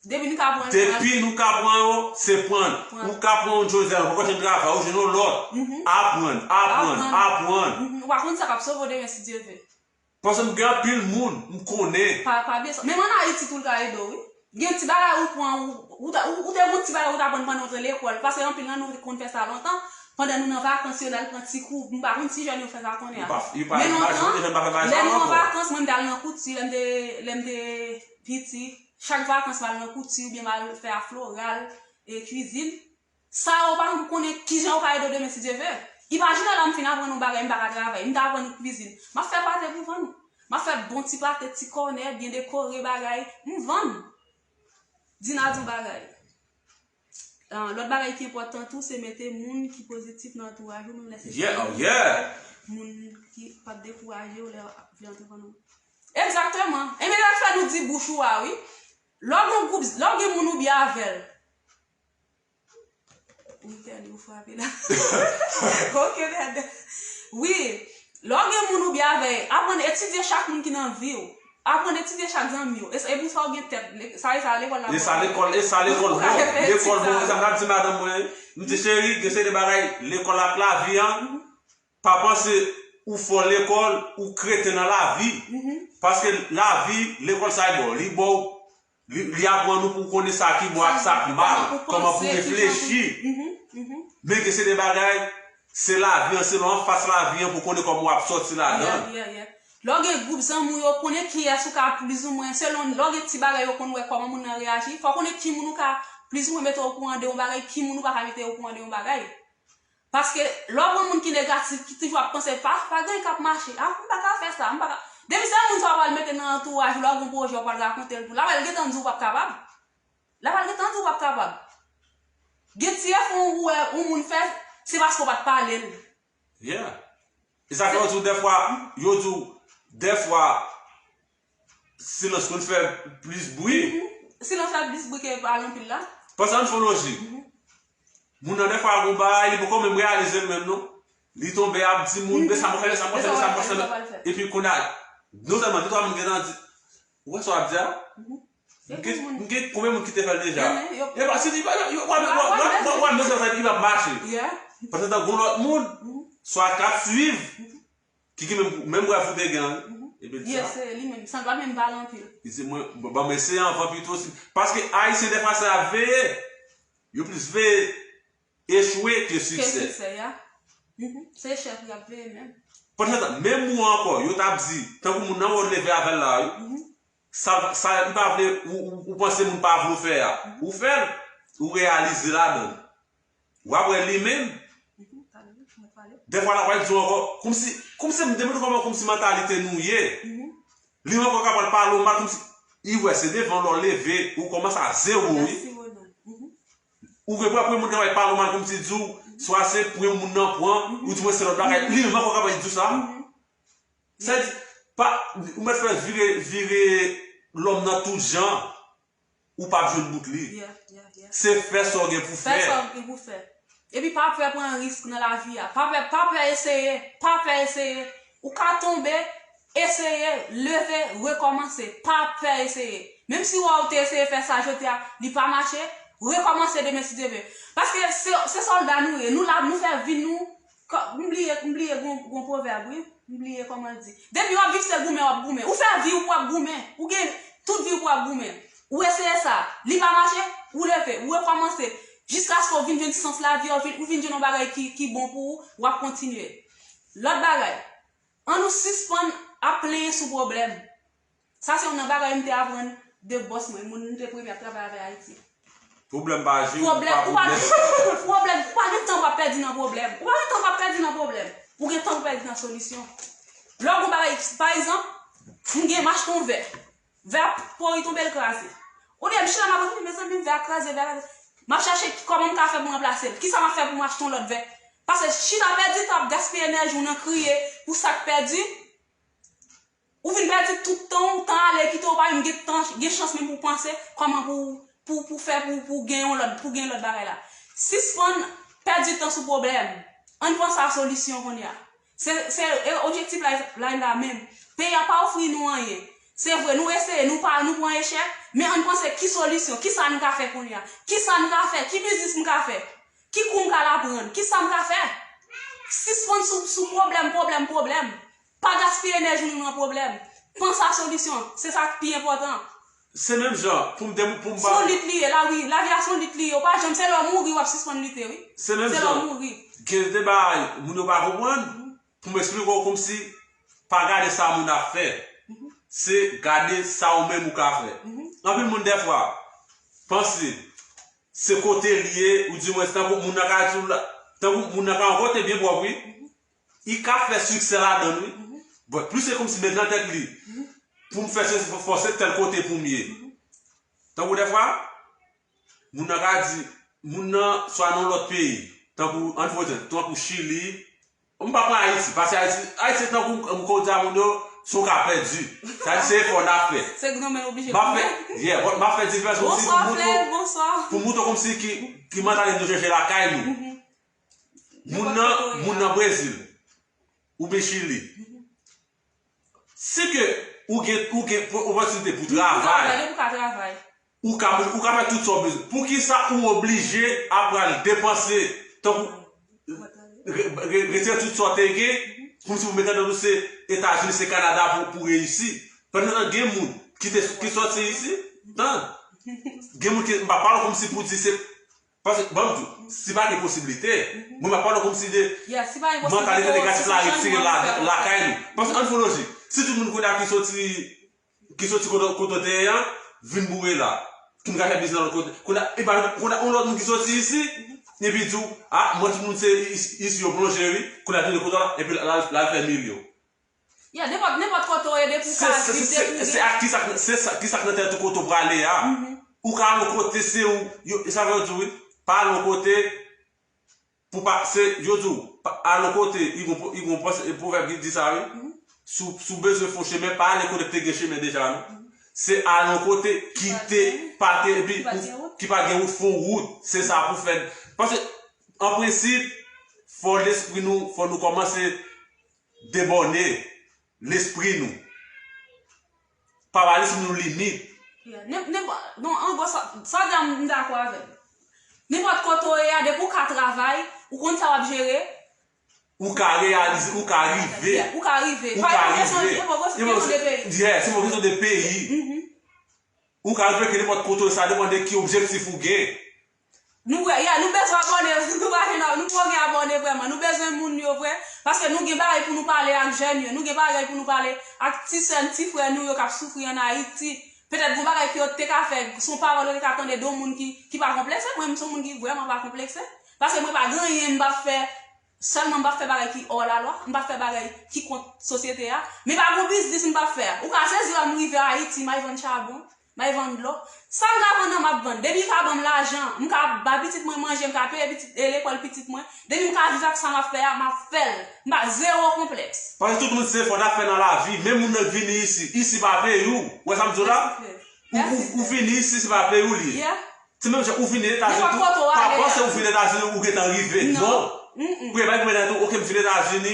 Depi nou ka pran l, depi nou ka pran yo, se pran l. Ou ka pran yon Joseph, ou pa jwenn travay, ou jwenn yon lòt. Aprann, aprann, aprann. Ou pa konn sa k ap sove w demen, si Dye vle. Paske m gen anpil moun, m konnen. Pa, pa bliye sa. Menm ann Ayiti tou, l ka ede w, wi. Gen ti bagay ou pran, ou, ou, ta- ou, ou te gon ti bagay ou t aprann pandan w te lekòl. Paske anpil nan nou te konn fè sa lontan. Pandan nou nan vakans, yo t al pran ti kou. M pa konn si jèn yo fè sa kounye a. Men lontan, lè nou an vakans, mwen m t al nan kouti, lè m te, lè m te piti. Chak vakans m al nan kouti oubyen m al fè a floral e kwizin. Sa yo pa janm konnen kijan yo ka ede w demen si Dye vle. Imajine la m fin aprann yon bagay m pa ka travay, m ta aprann kwizin. M ap fè pate pou vann. M ap fè bon ti pate, ti kònè, byen dekore bagay, m vann. Dina di yon bagay. Ah, lòt bagay ki enpòtan tou, se mete moun ki pozitif nan antouraj ou, menm lè se moun ki p ap dekouraje w lè w ap vle antreprenan. Egzakteman. Ebyen, sa k fè nou di bouch ou a, wi. Lè w gen gwoup, lè w gen moun ou byen avè l. Wi, Kelly, ou frape la. Ok, bèbè. Wi, lè w gen moun ou byen avè l, aprann etidye chak moun ki nan vi w. Aprann etidye chak zanmi w. E, e pou sa w gen tèt. Le- Sa e sa lekòl la. E sa lekòl, e sa lekòl bon. Lekòl bon, e sa m t ap di madanm mwen. M di, cheri, gen seri de bagay, lekòl ak lavi an, pa panse ou fò lekòl, ou kreten nan lavi. Paske lavi, lekòl sa e ba w. Li ba w, li, li aprann ou pou w konnen sa ki bon ak sa k mal, kòman pou w reflechi. Men gen seri de bagay, se lavi an, se lè w anfas lavi an pou w konnen kòman w ap sòti ladan l. Lè w gen gwoup zanmi w, yo konnen kiyès ou ka plizoumwen, selon lè w gen ti bagay, yo konn wè kòman moun nan reyaji. Fò w konnen ki moun ou ka plizoumwen mete okouran de yon bagay, ki moun ou pa ka mete okouran de yon bagay. Paske lè w pran moun ki negatif, ki toujou ap panse, pa, pa gen anyen k ap mache. Ah, m pa ka fè sa, m pa ka. Depi se moun sa w pral mete nan antouraj ou, lè w gen pwojè, w pral rakonte l tou. L ap al gentan di w p ap kapab. L ap al gentan di w p ap kapab. Gen ti efò ou wè yon moun fè, se paske w pa t pale l. Yeah. E sa fè yo di w dèfwa, yo di w dèfwa, silans konn fè plis bri. Silans fè plis bri ke pale anpil la. Panse ann fè yon lojik. Moun nan dèfwa gon bagay, li poko menm reyalize l menm non. Li tonbe ap di moun, men sa mwen fè, men sa mwen fè, men sa mwen fè. Epi kounye a, non sèlman, de twa moun gentan di, ou wè sa w ap di a? M gen, m gen konbyen moun ki te fè l deja? E pa, si li pa, yo, w ap, w ap, w ap, w ap, w ap, w ap mache. Pandan tan gon lòt moun, swa k ap swiv, ki gen menm, menm rèv ou te gen an, epi l di sa. Yes, se li menm. Sa l pa menm pale anpil. Li di, mwen, ban, ban m eseye anvan pito. Si, paske Ayisyen, dèfwa, se ap veye. Yo plis veye echwe ke siksè. Ke siksè, ya. Se echèk yo ap veye menm. Pandan tan, menm ou ankò, yo t ap di, tankou moun nan wè w leve avè l la, wi. Sa, sa, li pa vle, ou, ou, ou panse moun pa vle w fè a. Ou fè l, ou reyalize ladan l. W ap wè li menm. Dèfwa, l ap pral di w ankò, kòmsi, kòmsi m te montre kòman, kòmsi mantalite nou ye. Li ankò ka pral pale w mal, kòmsi, li wè se devan lè w leve, ou kòmanse a zewo, wi. Ou gen pwen pou yon moun kapab pale w mal kòmsi di w, swa se pou yon moun nan pran, ou di mwen se lòt bagay, li menm ankò kapab di w sa. Sa di, pa, ou mèt fè vire, vire lòm nan tout jan, ou p ap jwenn bout li. Se fè sa w gen pou fè. Fè sa w gen pou fè. Epi pa pè pran risk nan lavi a. Pa pè, pa pè eseye. Pa pè eseye. Ou ka tonbe, eseye, leve, rekòmanse. Pa pè eseye. Menm si w wè w te eseye fè sa jodi a, li pa mache, rekòmanse demen si Dye vle. Paske se, se sòlda nou ye. Nou la, nou fè vi nou. M bliye, m bliye gon, gon pwovèb, wi. M bliye kòman l di. Depi w ap viv, se goumen w ap goumen. Ou fè vi w pou w ap goumen. Ou gen tout vi w pou w ap goumen. Ou eseye sa. Li pa mache, ou leve, ou rekòmanse. Jiskaske w vin jwenn sans lavi a, ou vin, ou vin jwenn yon bagay ki, ki bon pou ou, w ap kontinye. Lòt bagay, ann nou sispann ap plenyen sou pwoblèm. Sa se youn nan bagay m te aprann de bòs mwen, moun m te premye ap travay avè Ayiti. Pwoblèm pa jere, ou pa pwoblèm. Pwoblèm, ou pa gen tan pou ap pèdi nan pwoblèm. Ou pa gen tan pou ap pèdi nan pwoblèm. Ou gen tan pou pèdi nan solisyon. Lè w gon bagay, pa egzanp, m gen, m achte yon vè. Vè a pori tonbe l kraze. Olye m chita m ap reflechi, mezanmi, vè a kraze, vè a kraze. M ap chache kòman m ka fè pou m ranplase l. Kisa m ap fè pou m achte yon lòt vè? Paske chita pèdi tan ap gaspiye enèji w nan kriye pou sa k pèdi. Ou vin pèdi tout tan w, tan ale kite w pa menm gen tan, gen chans menm pou w panse kòman pou, pou, pou fè pou, pou gen yon lòt, pou gen lòt bagay la. Sispann pèdi tan sou pwoblèm. Ann panse a solisyon kounye a. Se, se e objektif la, la, la menm. Peyi a pa ofri nou anyen. Se vre, nou eseye, nou pa, nou pran echèk, men ann panse ki solisyon, kisa n ka fè kounye a? Kisa n ka fè? Ki biznis m ka fè? Ki kou m ka aprann? Kisa m ka fè? Sispann sou, sou pwoblèm, pwoblèm, pwoblèm. Pa gaspiye enèji nou nan pwoblèm. Panse a solisyon. Se sa k pi enpòtan. Se menm jan, pou m te, pou m pa. Se yon lit li ye, la wi. Lavi a se yon lit li ye. Ou pa janm, se lè w mouri w ap sispann lite, wi. Se menm jan. Se lè w mouri. Gen de bagay, moun yo pa konprann. Pou m eksplike w kòmsi, pa gade sa moun ap fè. Se gade sa ou menm ou ka fè. Anpil moun dèfwa, panse, se kote l ye, ou di mwen, tankou moun nan ka di w la, tankou moun nan ka yon kote byen pwòp, wi. Li ka fè siksè ladan l, wi. But plis se kòmsi met nan tèt li, pou m fè se, fò se tèl kote pou m ye. Tankou dèfwa, moun nan ka di, moun nan swa nan yon lòt peyi, tankou, ann fè egzanp, tankou Chili, m pa pran Ayiti, paske Ayiti, Ayiti tankou, m, kon w di a moun yo, se yon ka pèdi. Sa di se efò n ap fè. Se granmè oblije. M ap fè, yeah, but m ap fè diferans kòmsi pou montre, pou montre kòmsi ki, ki mantalite nou chèche lakay nou. Moun nan, moun nan Brezil, oubyen Chili. Si ke ou gen, ou gen opòtinite pou travay, ou ka, ou ka fè tout sa w bezwen. Poukisa ou oblije ap pral depanse, tankou re-, re-, retire tout sa w te gen, kòmsi pou mete nan dosye Etazini, se Kanada pou, pou reyisi? Pandan gen moun ki te, ki sòti isi, tan, gen moun ki, m pa pale kòmsi pou di se Paske, ban m di w, si pa gen posiblite, mwen m ap pale w kòmsi de mantalite negatif la retire la, lakay nou. Paske ann fè lojik, si tout moun kounye a ki soti, ki soti kote, kote w te ye an, vin boure la, ki m ka fè biznis nan lòt kote, kounye a, e pa, kounye a, yon lòt moun ki soti isi, epi di w, a, mwen tout moun se is-, isi yo plonje wi, kounye a vin kote w la, epi l al, l al fè milyon. Ya, nenpòt, nenpòt kote w ye, depi w ka viv, depi w gen. Se sa, se sa, ki sa k nan tèt ou kote w prale a. Ou ka al yon kote, se ou, yo, sa vle di wi, pa al yon kote, pou pa, se, yo di w, pa, al yon kote, li gon, li gon pwovèb ki di sa wi. Si w, si w bezwen fè yon chemen, pa ale kote k te gen chemen deja non. Se al yon kote ki te, pa te, epi, ki pa gen wout, fè yon wout, se sa pou fè. Paske, an prensip, fò lespri nou, fò nou kòmanse debòne lespri nou. Pa ba lespri nou limit. Yeah, nenpòt, non, an gwo, sa, sa w di a, m dakò avè l. Nenpòt kote w ye a, depi w ka travay, ou konn sa w ap jere. Ou ka reyalize, ou ka rive. Yeah, ou ka rive. Ou ka rive. Se pa yon kesyon de peyi. Yeah, se pa yon kesyon de peyi. Ou ka rive ke nenpòt kote w ye, sa depann de ki objektif ou gen. Nou vre, ya, nou bezwen abòne, nou pa gen, nou poko gen abòne vrèman. Nou bezwen moun yo vre, paske nou gen bagay pou nou pale ak jèn yo, nou gen bagay pou nou pale ak ti sè n, ti frè nou yo k ap soufri ann Ayiti. Petèt gon bagay ke yo te ka fè, se yon pawòl yo te ka tande de yon moun ki, ki pa konplekse. Mwen, m se yon moun ki vrèman pa konplekse. Paske mwen pa gen anyen m p ap fè, sèlman m p ap fè bagay ki hors la loi, m p ap fè bagay ki kont sosyete a. Men pa gon biznis m p ap fè. Ou ka sezi lè m rive Ayiti, m al vann chabon. M ay vann dlo. Sa m ka vann nan, m ap vann. Depi l ka ban m lajan, m ka ba pitit mwen manje, m ka peye pitit, e lekòl pitit mwen. Depi m ka viv ak sa m ap fè a, m ap fè l. M pa zewo konplèks. Paske tout moun se efò n ap fè nan lavi. Menm moun nan k vini isi, isi pa peyi w. Ou wè sa m di w la? Ou, ou, ou vini isi, se pa peyi w li ye. Se menm jan ou vini Etazini tou, pa panse ou vin Etazini, ou gentan rive. Non. Premye bagay pou mete nan tèt ou, ok, m vin Etazini.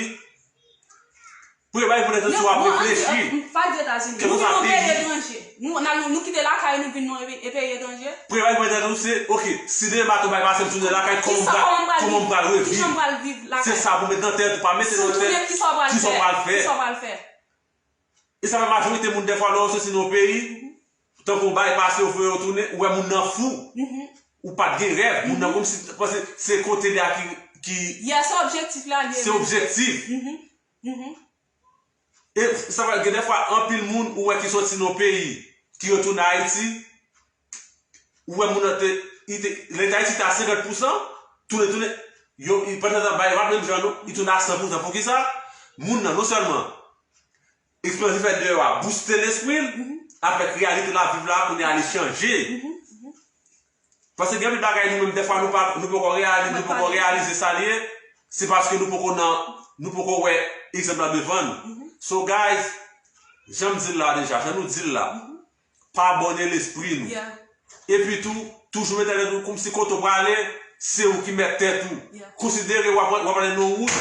Premye bagay pou mete nan tèt ou, w ap reflechi. Pa di Etazini. Nou vin yon peyi etranje. Nou, nou, nou kite lakay, nou vin nan yon peyi etranje. Premye bagay pou mete nan tèt ou, se, ok, si demen maten yon bagay pase m tounen lakay, kòman m pral, kòman m pral reviv? Se sa pou mete nan tèt ou, pa mete nan tèt kisa w pral fè. E sa fè majorite moun dèfwa lè w soti nan yon peyi, tankou yon bagay pase, yo voye w tounen, ou wè moun nan fou. Ou pa t gen rèv, moun nan kòmsi, paske se kote li a ki, ki Yeah, se objektif la li ye. Se objektif. E sa fè gen dèfwa anpil moun ou wè ki soti nan yon peyi, ki retounen Ayiti, ou wè moun nan te, li te, lè Ayiti te a senkant pousan, tounen, tounen, yo, li pandan tan bay, pa menm jan non, li tounen a san pousan. Poukisa? Moun nan, non sèlman eksperyans li fè deyò a bouste lespri l, avèk reyalite l ap viv la, kounye a li chanje. Paske gen anpil bagay nou menm, dèfwa nou pa, nou poko reyalize, nou poko reyalize sa l ye, se paske nou poko nan, nou poko wè egzanp la devan nou. So, guys, jan m di l la deja, jan nou di l la, pa abòne lespri nou. Epi tou, toujou mete nan tèt ou kòmsi kote w prale, se ou ki mèt tèt ou. Konsidere w ap, w ap ale nan yon wout,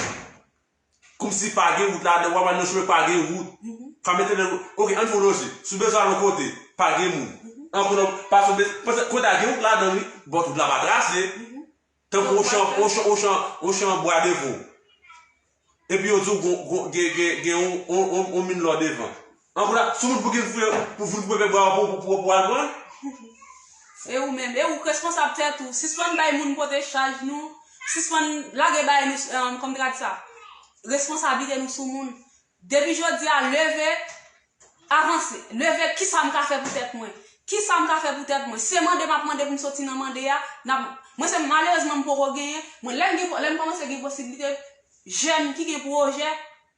kòmsi pa gen wout ladan, w ap al nan chemen pa gen wout. Pa mete nan, ok, ann fè yon lojik. Si w bezwen al yon kote, pa gen moun. Ankò nan, pa sou bez-, paske kote a gen wout ladan li, but wout la pa trase. Tankou yon chan, yon chan, yon chan, yon chan bwa devan w. Epi yo di w gon, gon, gen, gen, gen yon, yon, yon, yon min lò devan. Ankò la, si w moun pou gen fre, pou vin pou pèpè bwa pou, pou, pou, pou al pran. E ou menm, e ou k responsab tèt ou. Sispann bay moun pote chaj nou. Sispann lage bagay nou, um, kòm te ka di sa. Responsablite nou sou moun. Depi jodi a, leve, avanse. Leve, kisa m ka fè pou tèt mwen? Kisa m ka fè pou tèt mwen? Se mande m ap mande pou m soti nan mande a. N ap, mwen se malerezman m poko genyen. Mwen lè m gen, lè m kòmanse gen posiblite, jèn ki gen pwojè,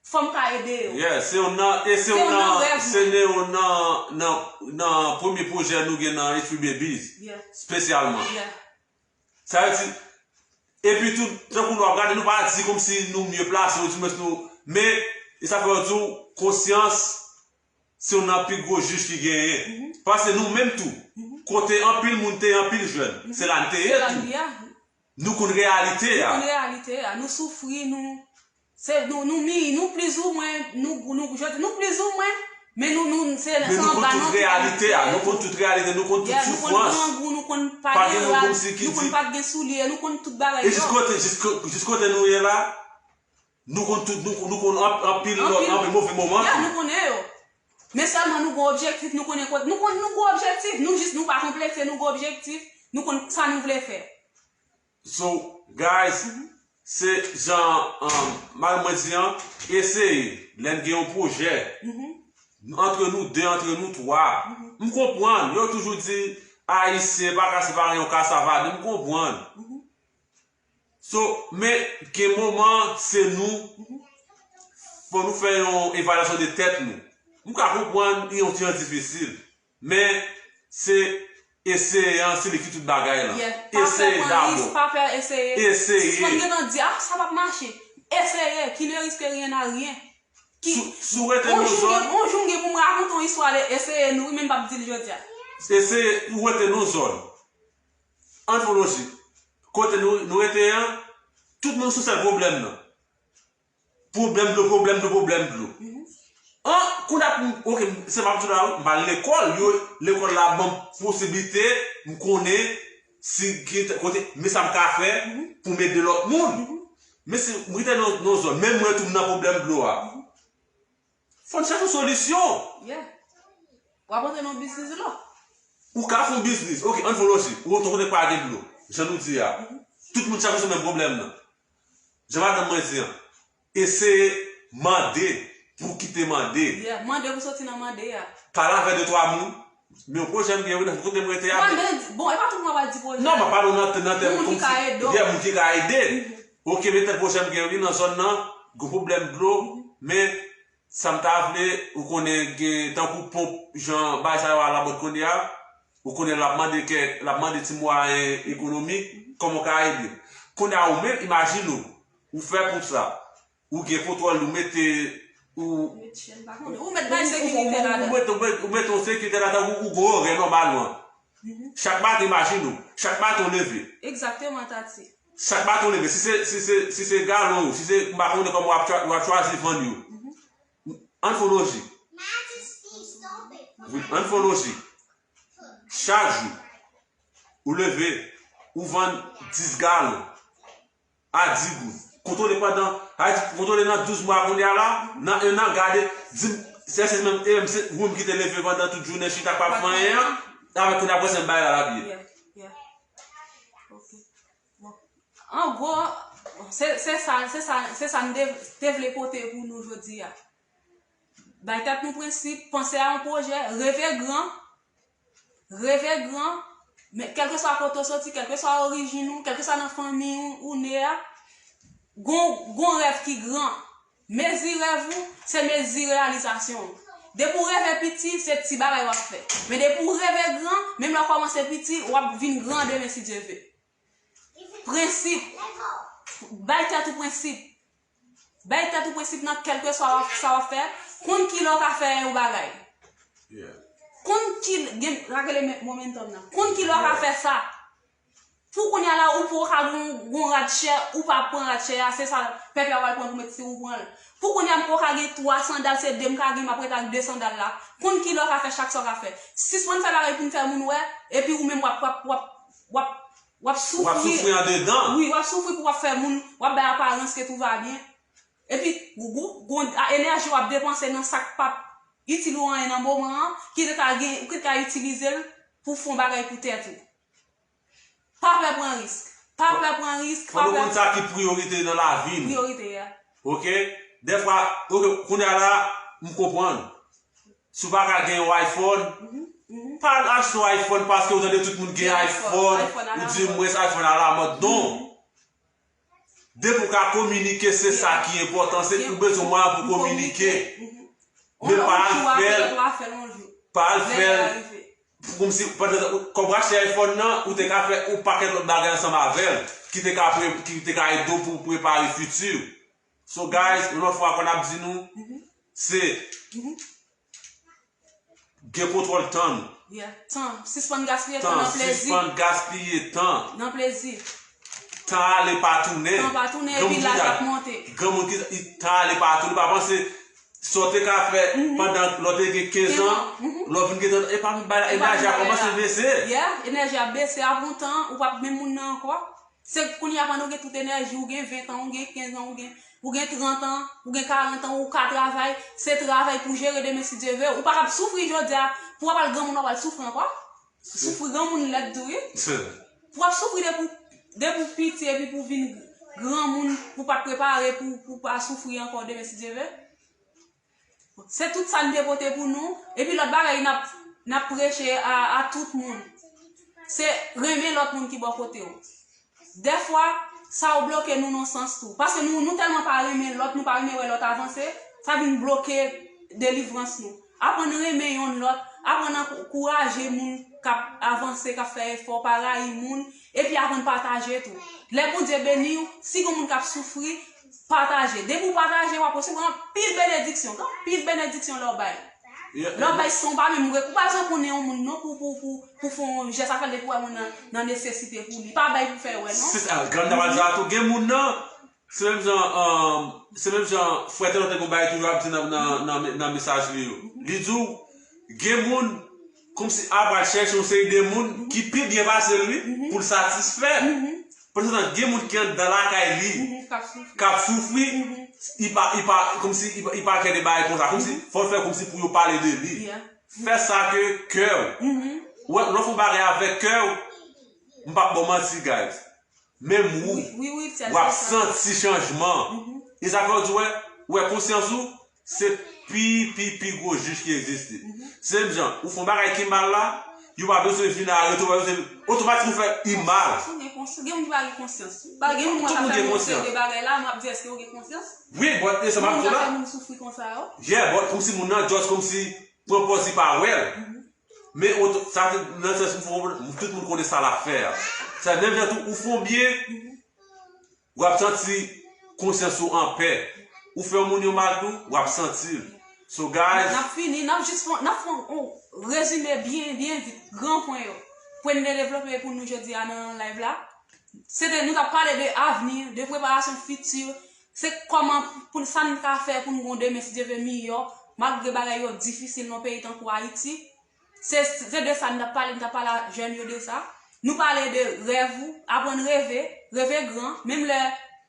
fò m ka ede yo. Yeah, se youn nan, e se youn nan, se youn nan, nan, nan premye pwojè nou gen nan H P Babies, espesyalman. Sa vle di, epi tou, tankou nou ap gade, nou pa di kòmsi nou mye plase, ou di mwens nou, men, e sa fè yo di w, konsyans, se youn nan pi gwo jij ki genyen. Paske nou menm tou, kote anpil moun te ye, anpil jèn, se la n te ye tou. Nou konn reyalite a. Nou konn reyalite a. Nou soufri, nou, se, nou, nou mi-, nou plizoumwen, nou, nou, jodi, nou plizoumwen, men nou, nou, se, men se nou konn tout reyalite a, nou konn tout reyalite, nou konn tout soufrans. Nou konn grangou, nou konn pa gen rad, nou konn pa t gen soulye, nou konn tout bagay yo. E jis kote, jis ko-, jis kote nou ye la, nou konn tout, nou, nou konn anp-, anpil lòt, anpil move moman tou. Yeah, nou konnen yo. Men sèlman nou gon objektif, nou konnen kote, nou konn, nou gon objektif, nou jis, nou pa konplekse, nou gon objektif, nou konn sa nou vle fè. So, guys, se jan, um, madanm mwen di an, eseye, lè n gen yon pwojè, antre nou de, antre nou twa. M konprann, yo toujou di, Ayisyen pa ka separe yon kasava de, m konprann. So, men, gen moman, se nou, fò nou fè yon evalyasyon de tèt nou. M ka konprann, li yon ti jan difisil. Men, se eseye an, se li ki tout bagay la. Eseye dabò. Pa pè pran risk, pa pè eseye. Eseye. Sispann gentan di, ah, sa p ap mache. Eseye, qui ne risque rien n'a rien. Ki, si, si w rete nan yon zòn, yon jou m gen pou m rakonte yon istwa de eseye nou, wi, men m p ap di l jodi a. Eseye, ou rete nan yon zòn. Antwopoloji. Kote nou, nou rete an, tout moun sou sèl pwoblèm nan. Pwoblèm dlo, pwoblèm dlo, pwoblèm dlo. An, kounye a pou m, ok, se pa pou la, wi, m al lekòl, yo, lekòl la ban m posiblite, m konnen si gen kote, men sa m ka fè pou m ede lòt moun. Men si m rete nan, nan zòn, menm mwen tou m nan pwoblèm dlo a. Fò n chèche yon solisyon. Yeah. W ap antre nan yon biznis dlo. Ou ka fè yon biznis. Ok, ann fè yon lojik. Ou antre kote pa gen dlo. Jan nou di a. Tout moun chak sou menm pwoblèm nan. Jan madanm mwen di an. Eseye mande pou kite mande. Yeah, mande pou soti nan mande a. Pale avèk de twa moun. Men yon pwojè m gen wi, nan kote m rete a. Mande, bon, e pa tout moun w ap di pwojè. Non, m ap pale w nan, nan tèm kòmsi. Moun ki ka ede w. Yeah, moun ki ka ede. Ok, men tèl pwojè m gen wi, nan zòn nan, gwo pwoblèm dlo, men Sa m ta vle, ou konnen gen tankou ponp, jan bagay sa yo a lamòd kounye a, ou konnen l ap mande kèk, l ap mande ti mwayen ekonomik, kòman w ka ede. Kounye a ou menm, imajine w, ou fè ponp sa, ou gen kontwòl li, ou mete, ou, Ou met chèn, pa konnen. Ou met bay sekirite ladan. Ou mete, ou mete, ou mete yon sekirite ladan, ou, ou gen orè nòmalman. Chak maten, imajine w, chak maten w leve. Egzakteman, Tati. Chak maten w leve, si se, si se, si se galon yo, si se, m pa konnen kòman w ap chwa-, w ap chwazi vann yo. Ann fè yon lojik. Wi, ann fè yon lojik. Chak jou, ou leve, ou vann dis galon a dis goud. Kontwole pandan, a di, kontwole nan douz mwa kounye a la, nan en an, gade, di m, se, se menm, e menm se ou menm ki te leve pandan tout jounen chita k pa fè anyen an, avèk kounye a, apre se menm bagay la l ap ye. Yeah, yeah. Ok. Bon. An gwo, bon, se, se sa, se sa, se sa n te, te vle pote pou nou jodi a. Bay tèt nou prensip, panse a yon pwojè, reve gran, reve gran, men kèlkeswa kote w soti, kèlkeswa orijin ou, kèlkeswa nan fanmi ou, ou ne a, gon, gon rèv ki gran. Mezi rèv ou, se mezi reyalizasyon ou. Depi w reve piti, se ti bagay w ap fè. Men depi w reve gran, menm lè w kòmanse piti, w ap vin gran demen si Dye ve. Prensip. Bay tèt ou prensip. Bay tèt ou prensip nan kèlkeswa w ap, sa w ap fè. Konn kilè w ka fè yon bagay. Yeah. Konn ki, gen, sa k rele men-, momentum nan. Konn kilè w ka fè sa. Pou kounye a la, ou poko ka gon, gon rad chè, ou pa pran rad chè a, se sa pèp la pral pran pou mete si ou pran l. Pou kounye a, m poko ka gen twa sandal, se de m ka gen, m ap rete ak de sandal la. Konn kilè w ka fè chak sa w ka fè. Sispann fè bagay pou n fè moun wè, epi ou menm w ap, w ap, w ap, w ap, w ap W ap soufri. Soufri andedan. Wi, w ap soufri pou w ap fè moun, w ap bay aparans ke tout va byen. Epi, gou, gou, gou, a, enèji w ap depanse nan sa k p ap itil ou anyen nan moman an, ki te ka gen, ou ki te ka itilize l pou fè yon bagay pou tèt ou. Pa pè pran risk. Pa pè pran risk, pa pè. Fò nou konn sa ki priyorite nan lavi nou. Priyorite, ya. Oke? Dèfwa, oke, kounye a la, m konprann. Si w pa ka gen yon iPhone, pa al achte yon iPhone paske ou tande tout moun gen iPhone, ou di mwens iPhone alamòd. Non. Depi w ka kominike, se sa ki enpòtan. Se ou bezwen mwayen pou kominike. Men pa al fè l, pa al fè l pou kòmsi, pandan kòm w achte iPhone nan, ou te ka fè yon pakèt lòt bagay ansanm avè l, ki te ka pre-, ki te ka ede w pou w prepare fiti w. So, guys, yon lòt fwa ankò n ap di nou, se gen kontwòl tan nou. Yeah, tan. Sispann gaspiye tan nan plezi. Sispann gaspiye tan. Nan plezi. Tan ale pa tounen. Tan pa tounen, epi laj ap monte. Granmoun ki, tan ale pa tounen, pa panse sa w te ka fè pandan lè w te gen kenz an, lè w vin gen trant an, e pa menm bagay la, enèji a kòmanse bese. Yeah, enèji a bese, ap yon tan, ou p ap menm moun nan ankò. Se kounye a pandan w gen tout enèji, ou gen ven an, ou gen kenz an, ou gen, ou gen trant an, ou gen karant an, ou ka travay, se travay pou jere demen si Dye ve. Ou pa kab soufri jodi a, pou w ap al granmoun w ap al soufri ankò. Soufri granmoun lèd tou wi. Pou w ap soufri depi, depi w piti epi pou w vin granmoun, pou w pa t prepare pou, pou w pa soufri ankò demen si Dye ve. Se tout sa n te pote pou nou. Epi lòt bagay, n ap, n ap preche a, a tout moun. Se renmen lòt moun ki bò kote w. Dèfwa, sa yo bloke nou nan sans tou. Paske nou, nou tèlman pa renmen lòt, nou pa renmen wè lòt avanse, sa vin bloke delivrans nou. Aprann renmen yonn lòt, aprann ankouraje moun k ap avanse, k ap fè efò, pa rayi moun, epi aprann pataje tou. Lè Bondye beni w, si gen moun k ap soufri, pataje. Depi w pataje, w ap resevwa anpil benediksyon. Gen anpil benediksyon lè w bay. Lè w bay san w pa menm re-, ou pa bezwen konnen yon moun non pou, pou, pou, pou fè yon jès, afè depi w wè moun nan, nan nesesite pou li. Pa bay pou fè wè non. Se sa, grann ta pral di sa tou, gen moun nan, se menm jan, um, se menm jan frè Tèlò te gon bagay toujou ap di nan, nan, nan, nan mesaj li yo. Li di w, gen moun, kòmsi a pral chèche yon seri de moun ki pi byen pase l wi, pou l satisfè. Pandan se tan, gen moun ki anndan lakay li, k ap soufri, li pa, li pa, kòmsi, li pa, li pa kè de bagay konsa, kòmsi, fò l fè kòmsi pou yo pale de li. Fè sa ke kè w. Ou wè, lè w fè yon bagay avèk kè w, m p ap ba w manti, guys. Menm ou, w ap santi chanjman. E sa fè w di, wè, ou wè konsyans ou, se pi, pi, pi gwo jij ki egziste. Se menm jan, ou fè yon bagay ki mal la, yo pa bezwen vin arete w, yo pa bezwen, otomatik ou fè pi mal. Gen moun ki pa gen konsyans. Pa gen moun mwen Tout ka moun fè gen moun konsyans. De bagay la, mwen ap di èske yo gen konsyans? Wi, but e sa m ap Moun di ka la. Fè moun soufri konsa yo. Yeah, but kòmsi moun nan just kòmsi pran pòz li pa wè l. Men oto- sa te nan sans m fè tout moun konnen sa l ap fè a. Sa menm jan tou ou fè yon byen, w ap santi konsyans ou anpè. Ou fè yon moun yon mal tou, w ap santi l. So guys, N ap fini, n ap jis fè, n ap fè yon rezime byen, byen vit, gran pwen yo. Pwen n te devlope pou nou jodi a nan live la. Se te, nou t ap pale de avni, de preparasyon fiti. Se kòman pou sa n ka fè pou n gon demen, si Dye vle, miyò, malgre bagay yo difisil nan peyi tankou Ayiti. Se, se de sa n t ap pale, n t ap pale a jèn yo de sa. Nou pale de rèv ou, aprann reve, reve gran, menm lè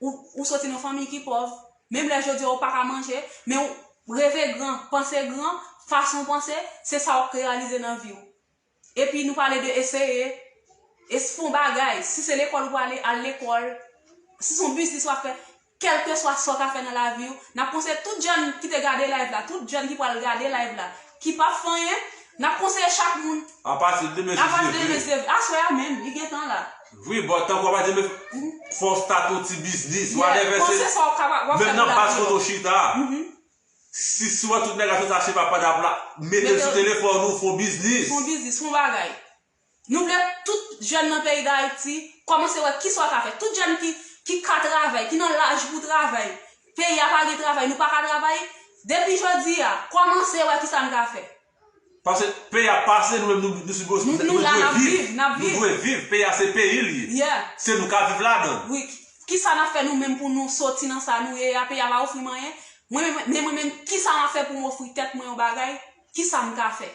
ou, ou soti nan fanmi ki pòv, menm lè jodi a ou pa ka manje, men ou reve gran, panse gran, fason w panse, se sa w ap realize nan vi w. Epi nou pale de eseye, es fè yon bagay, si se lekòl ou prale, al lekòl, si se yon biznis w ap fè, kèlkeswa sa w ka fè nan lavi w, n ap konseye tout jèn ki te gade live la, tout jèn ki pral gade live la, ki p ap fè anyen, n ap konseye chak moun. Apati de demen, si Dye vle. Apati de demen, si Dye vle. Aswè a menm, li gentan la. Wi, but tankou apati de demen, fò w start yon ti biznis, whatever, se. Panse sa w kapab, w ap fè pou lavi w. Menm nan baz kote w chita a. Si, si w wè tout nèg ap sot achte pa padap la, mete l sou telefòn ou, fè yon biznis. Fè yon biznis, fè yon bagay. Nou vle tout jèn nan peyi Dayiti kòmanse wè kisa w ka fè. Tout jèn ki, ki ka travay, ki nan laj pou travay. Peyi a pa gen travay, nou pa ka travay. Depi jodi a, kòmanse wè kisa n ka fè. Paske peyi a pa se nou menm nou, nou sipoze, nou, nou la, n ap viv, n ap viv. Nou dwe viv, peyi a se peyi l ye. Yeah. Se nou ka viv ladan l. Wi. Kisa n ap fè nou menm pou nou soti nan sa nou ye a? Peyi a pa ofri m anyen. Mwen menm, men mwen menm, kisa m ap fè pou m ofri tèt mwen yon bagay? Kisa m ka fè?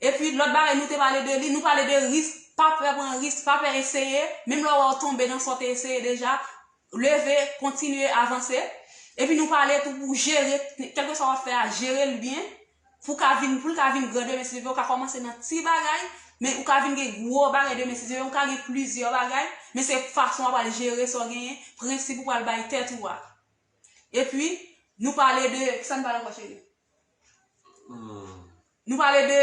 Epi lòt bagay nou te pale de li, nou pale de risk, pa pè pran risk, pa pè eseye, menm lè w wè w tonbe nan sa w te eseye deja, leve, kontinye avanse. Epi nou pale tou pou jere, kèlkeswa w ap fè a, jere l byen, pou w ka vin, pou l ka vin gran demen si Dye vle, ou ka kòmanse nan ti bagay, men ou ka vin gen gwo bagay demen si Dye vle, ou ka gen plizyè bagay, men se fason w ap al jere sa w genyen, prensip ou pral bay tèt ou a. Epi, nou pale de, kisa n pale ankò, cheri? Nou pale de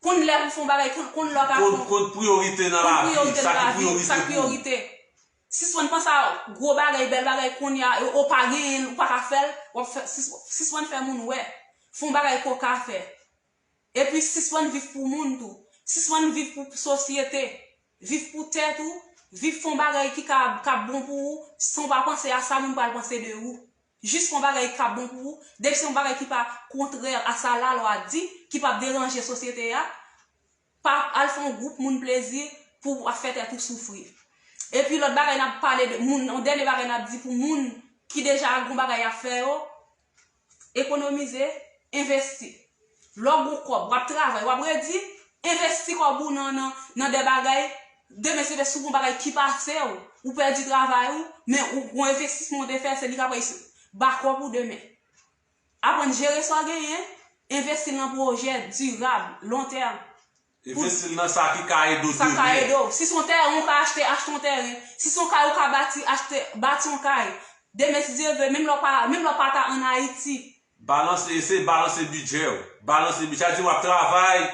konn lè pou fè yon bagay, konn, konn lè w ka fè. Konn, konn priyorite nan lavi, sa ki priyorite pou ou. Sispann panse a gwo bagay, bèl bagay kounye a, e ou pa genyen l, ou pa ka fè l, w ap fè, sis-, sispann fè moun wè. Fè yon bagay ke w ka fè. Epi sispann viv pou moun tou. Sispann viv pou sosyete. Viv pou tèt ou, viv fè yon bagay ki ka, k ap bon pou ou, san w pa panse a sa moun pral panse de ou. Jis fè yon bagay k ap bon pou ou, depi se yon bagay ki pa kontrè a sa lalwa di, ki p ap deranje sosyete a, pa al fè yon gwoup moun plezi pou w ap fè tèt ou soufri. Epi lòt bagay n ap pale de moun, yon dènye bagay n ap di pou moun ki deja gon bagay y ap fè yo, ekonomize, envesti. Lè w gon kòb, w ap travay, w ap redi, envesti kòb ou nan, nan, nan de bagay, demen se si w gon bagay ki pase w, ou pèdi travay ou, men ou gon envestisman w te fè, se li k ap resi bakòp ou demen. Aprann jere sa w genyen, envesti l nan pwojè dirab, lon tèm. Envesti l nan sa ki ka ede w demen. Sa ka ede w. Si se yon tèren ou ka achte, achte yon tèren. Si se yon kay ou ka bati, achte, bati yon kay. Demen, si Dye vle, menm lè w pa, menm lè w pa ta ann Ayiti. Balanse, eseye balanse bidjè w. Balanse bidjè. Sa di w ap travay,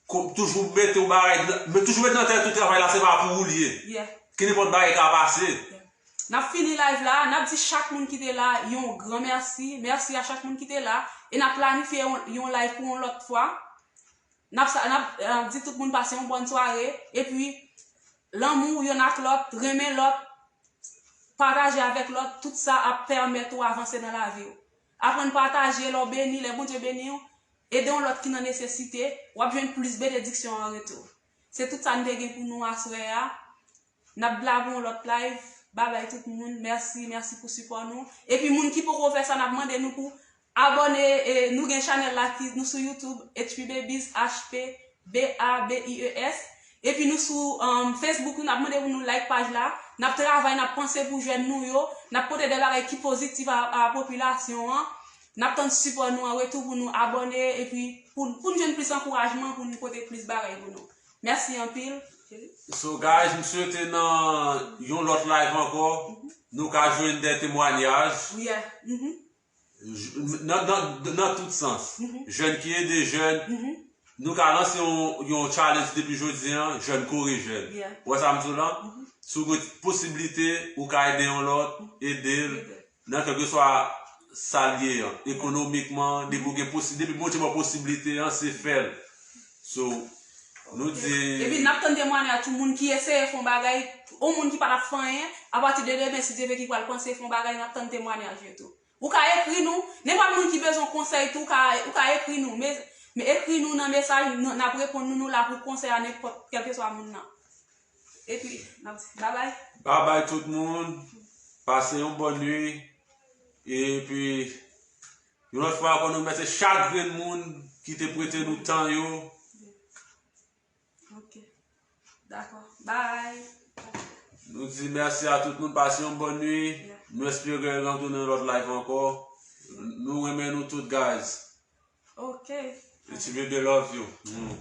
ko-, toujou mete yon bagay, men toujou mete nan tèt ou travay la, se pa pou ou l ye. Yeah. Kenenpòt bagay ka pase. Yeah. N ap fini live la, n ap di chak moun ki te la yon gran mèsi. Mèsi a chak moun ki te la. E n ap planifye yon, yon live pou yon lòt fwa. N ap sa, n ap, eh, di tout moun pase yon bòn sware. Epi, lanmou yonn ak lòt, renmen lòt, pataje avèk lòt, tout sa ap pèmèt ou avanse nan lavi w. Aprann pataje, lè w beni, lè Bondye beni w, ede yon lòt ki nan nesesite, w ap jwenn plis benediksyon an retou. Se tout sa n te gen pou nou aswè a. N ap blabe yon lòt live. Babay tout moun. Mèsi, mèsi pou sipò nou. Epi moun ki poko fè sa, n ap mande nou pou abòne. E, nou gen chanèl la ki, nou sou YouTube, H P Babies, H P B A B I E S. Epi nou sou, um, Facebook, nou, n ap mande pou nou like paj la. N ap travay, n ap panse pou jèn nou yo. N ap pote de bagay ki pozitif a, a popilasyon an. N ap tann sipò nou an retou pou nou abòne. Epi pou, pou n jwenn plis ankourajman, pou n pote plis bagay pou nou. Mèsi anpil. So guys, m swete nan yon lòt live ankò, nou ka jwenn de temwanyaj. Yeah. J-, nan, nan, nan tout sans. Jèn ki ede jèn, Nou ka lanse yon, yon challenge depi jodi an, jèn kore jèn. Ou wè sa m di w lan? Si w gen posiblite, ou ka ede yon lòt, ede l nan kèlkeswa sa l ye an, ekonomikman, depi w gen posi-, depi Bondye ba w posiblite an, se fè l. So, nou di. Epi n ap tann temwanyaj tou moun ki eseye fè yon bagay, yon moun ki pa t ap fè anyen, apati de demen, si Dye vle, ki pral panse fè yon bagay, n ap tann temwanyaj yo tou. Ou ka ekri nou, nenpòt moun ki bezwen konsèy tou, ou ka, ou ka ekri nou, men, men ekri nou nan mesaj, n, n ap reponn nou, nou la pou konsèy a nenpòt, kèlkeswa moun nan. Epi, n ap di, babay. Babay tout moun, pase yon bòn nwi, epi, yon lòt fwa ankò, nou remèsye chak grenn moun ki te prete nou tan yo. Ok. Dakò. Bye. Nou di mèsi a tout moun, pase yon bòn nwi. Nou espere retounen yon lòt live ankò. Nou renmen nou tout, guys. Ok. Ti bebe love you. Mm.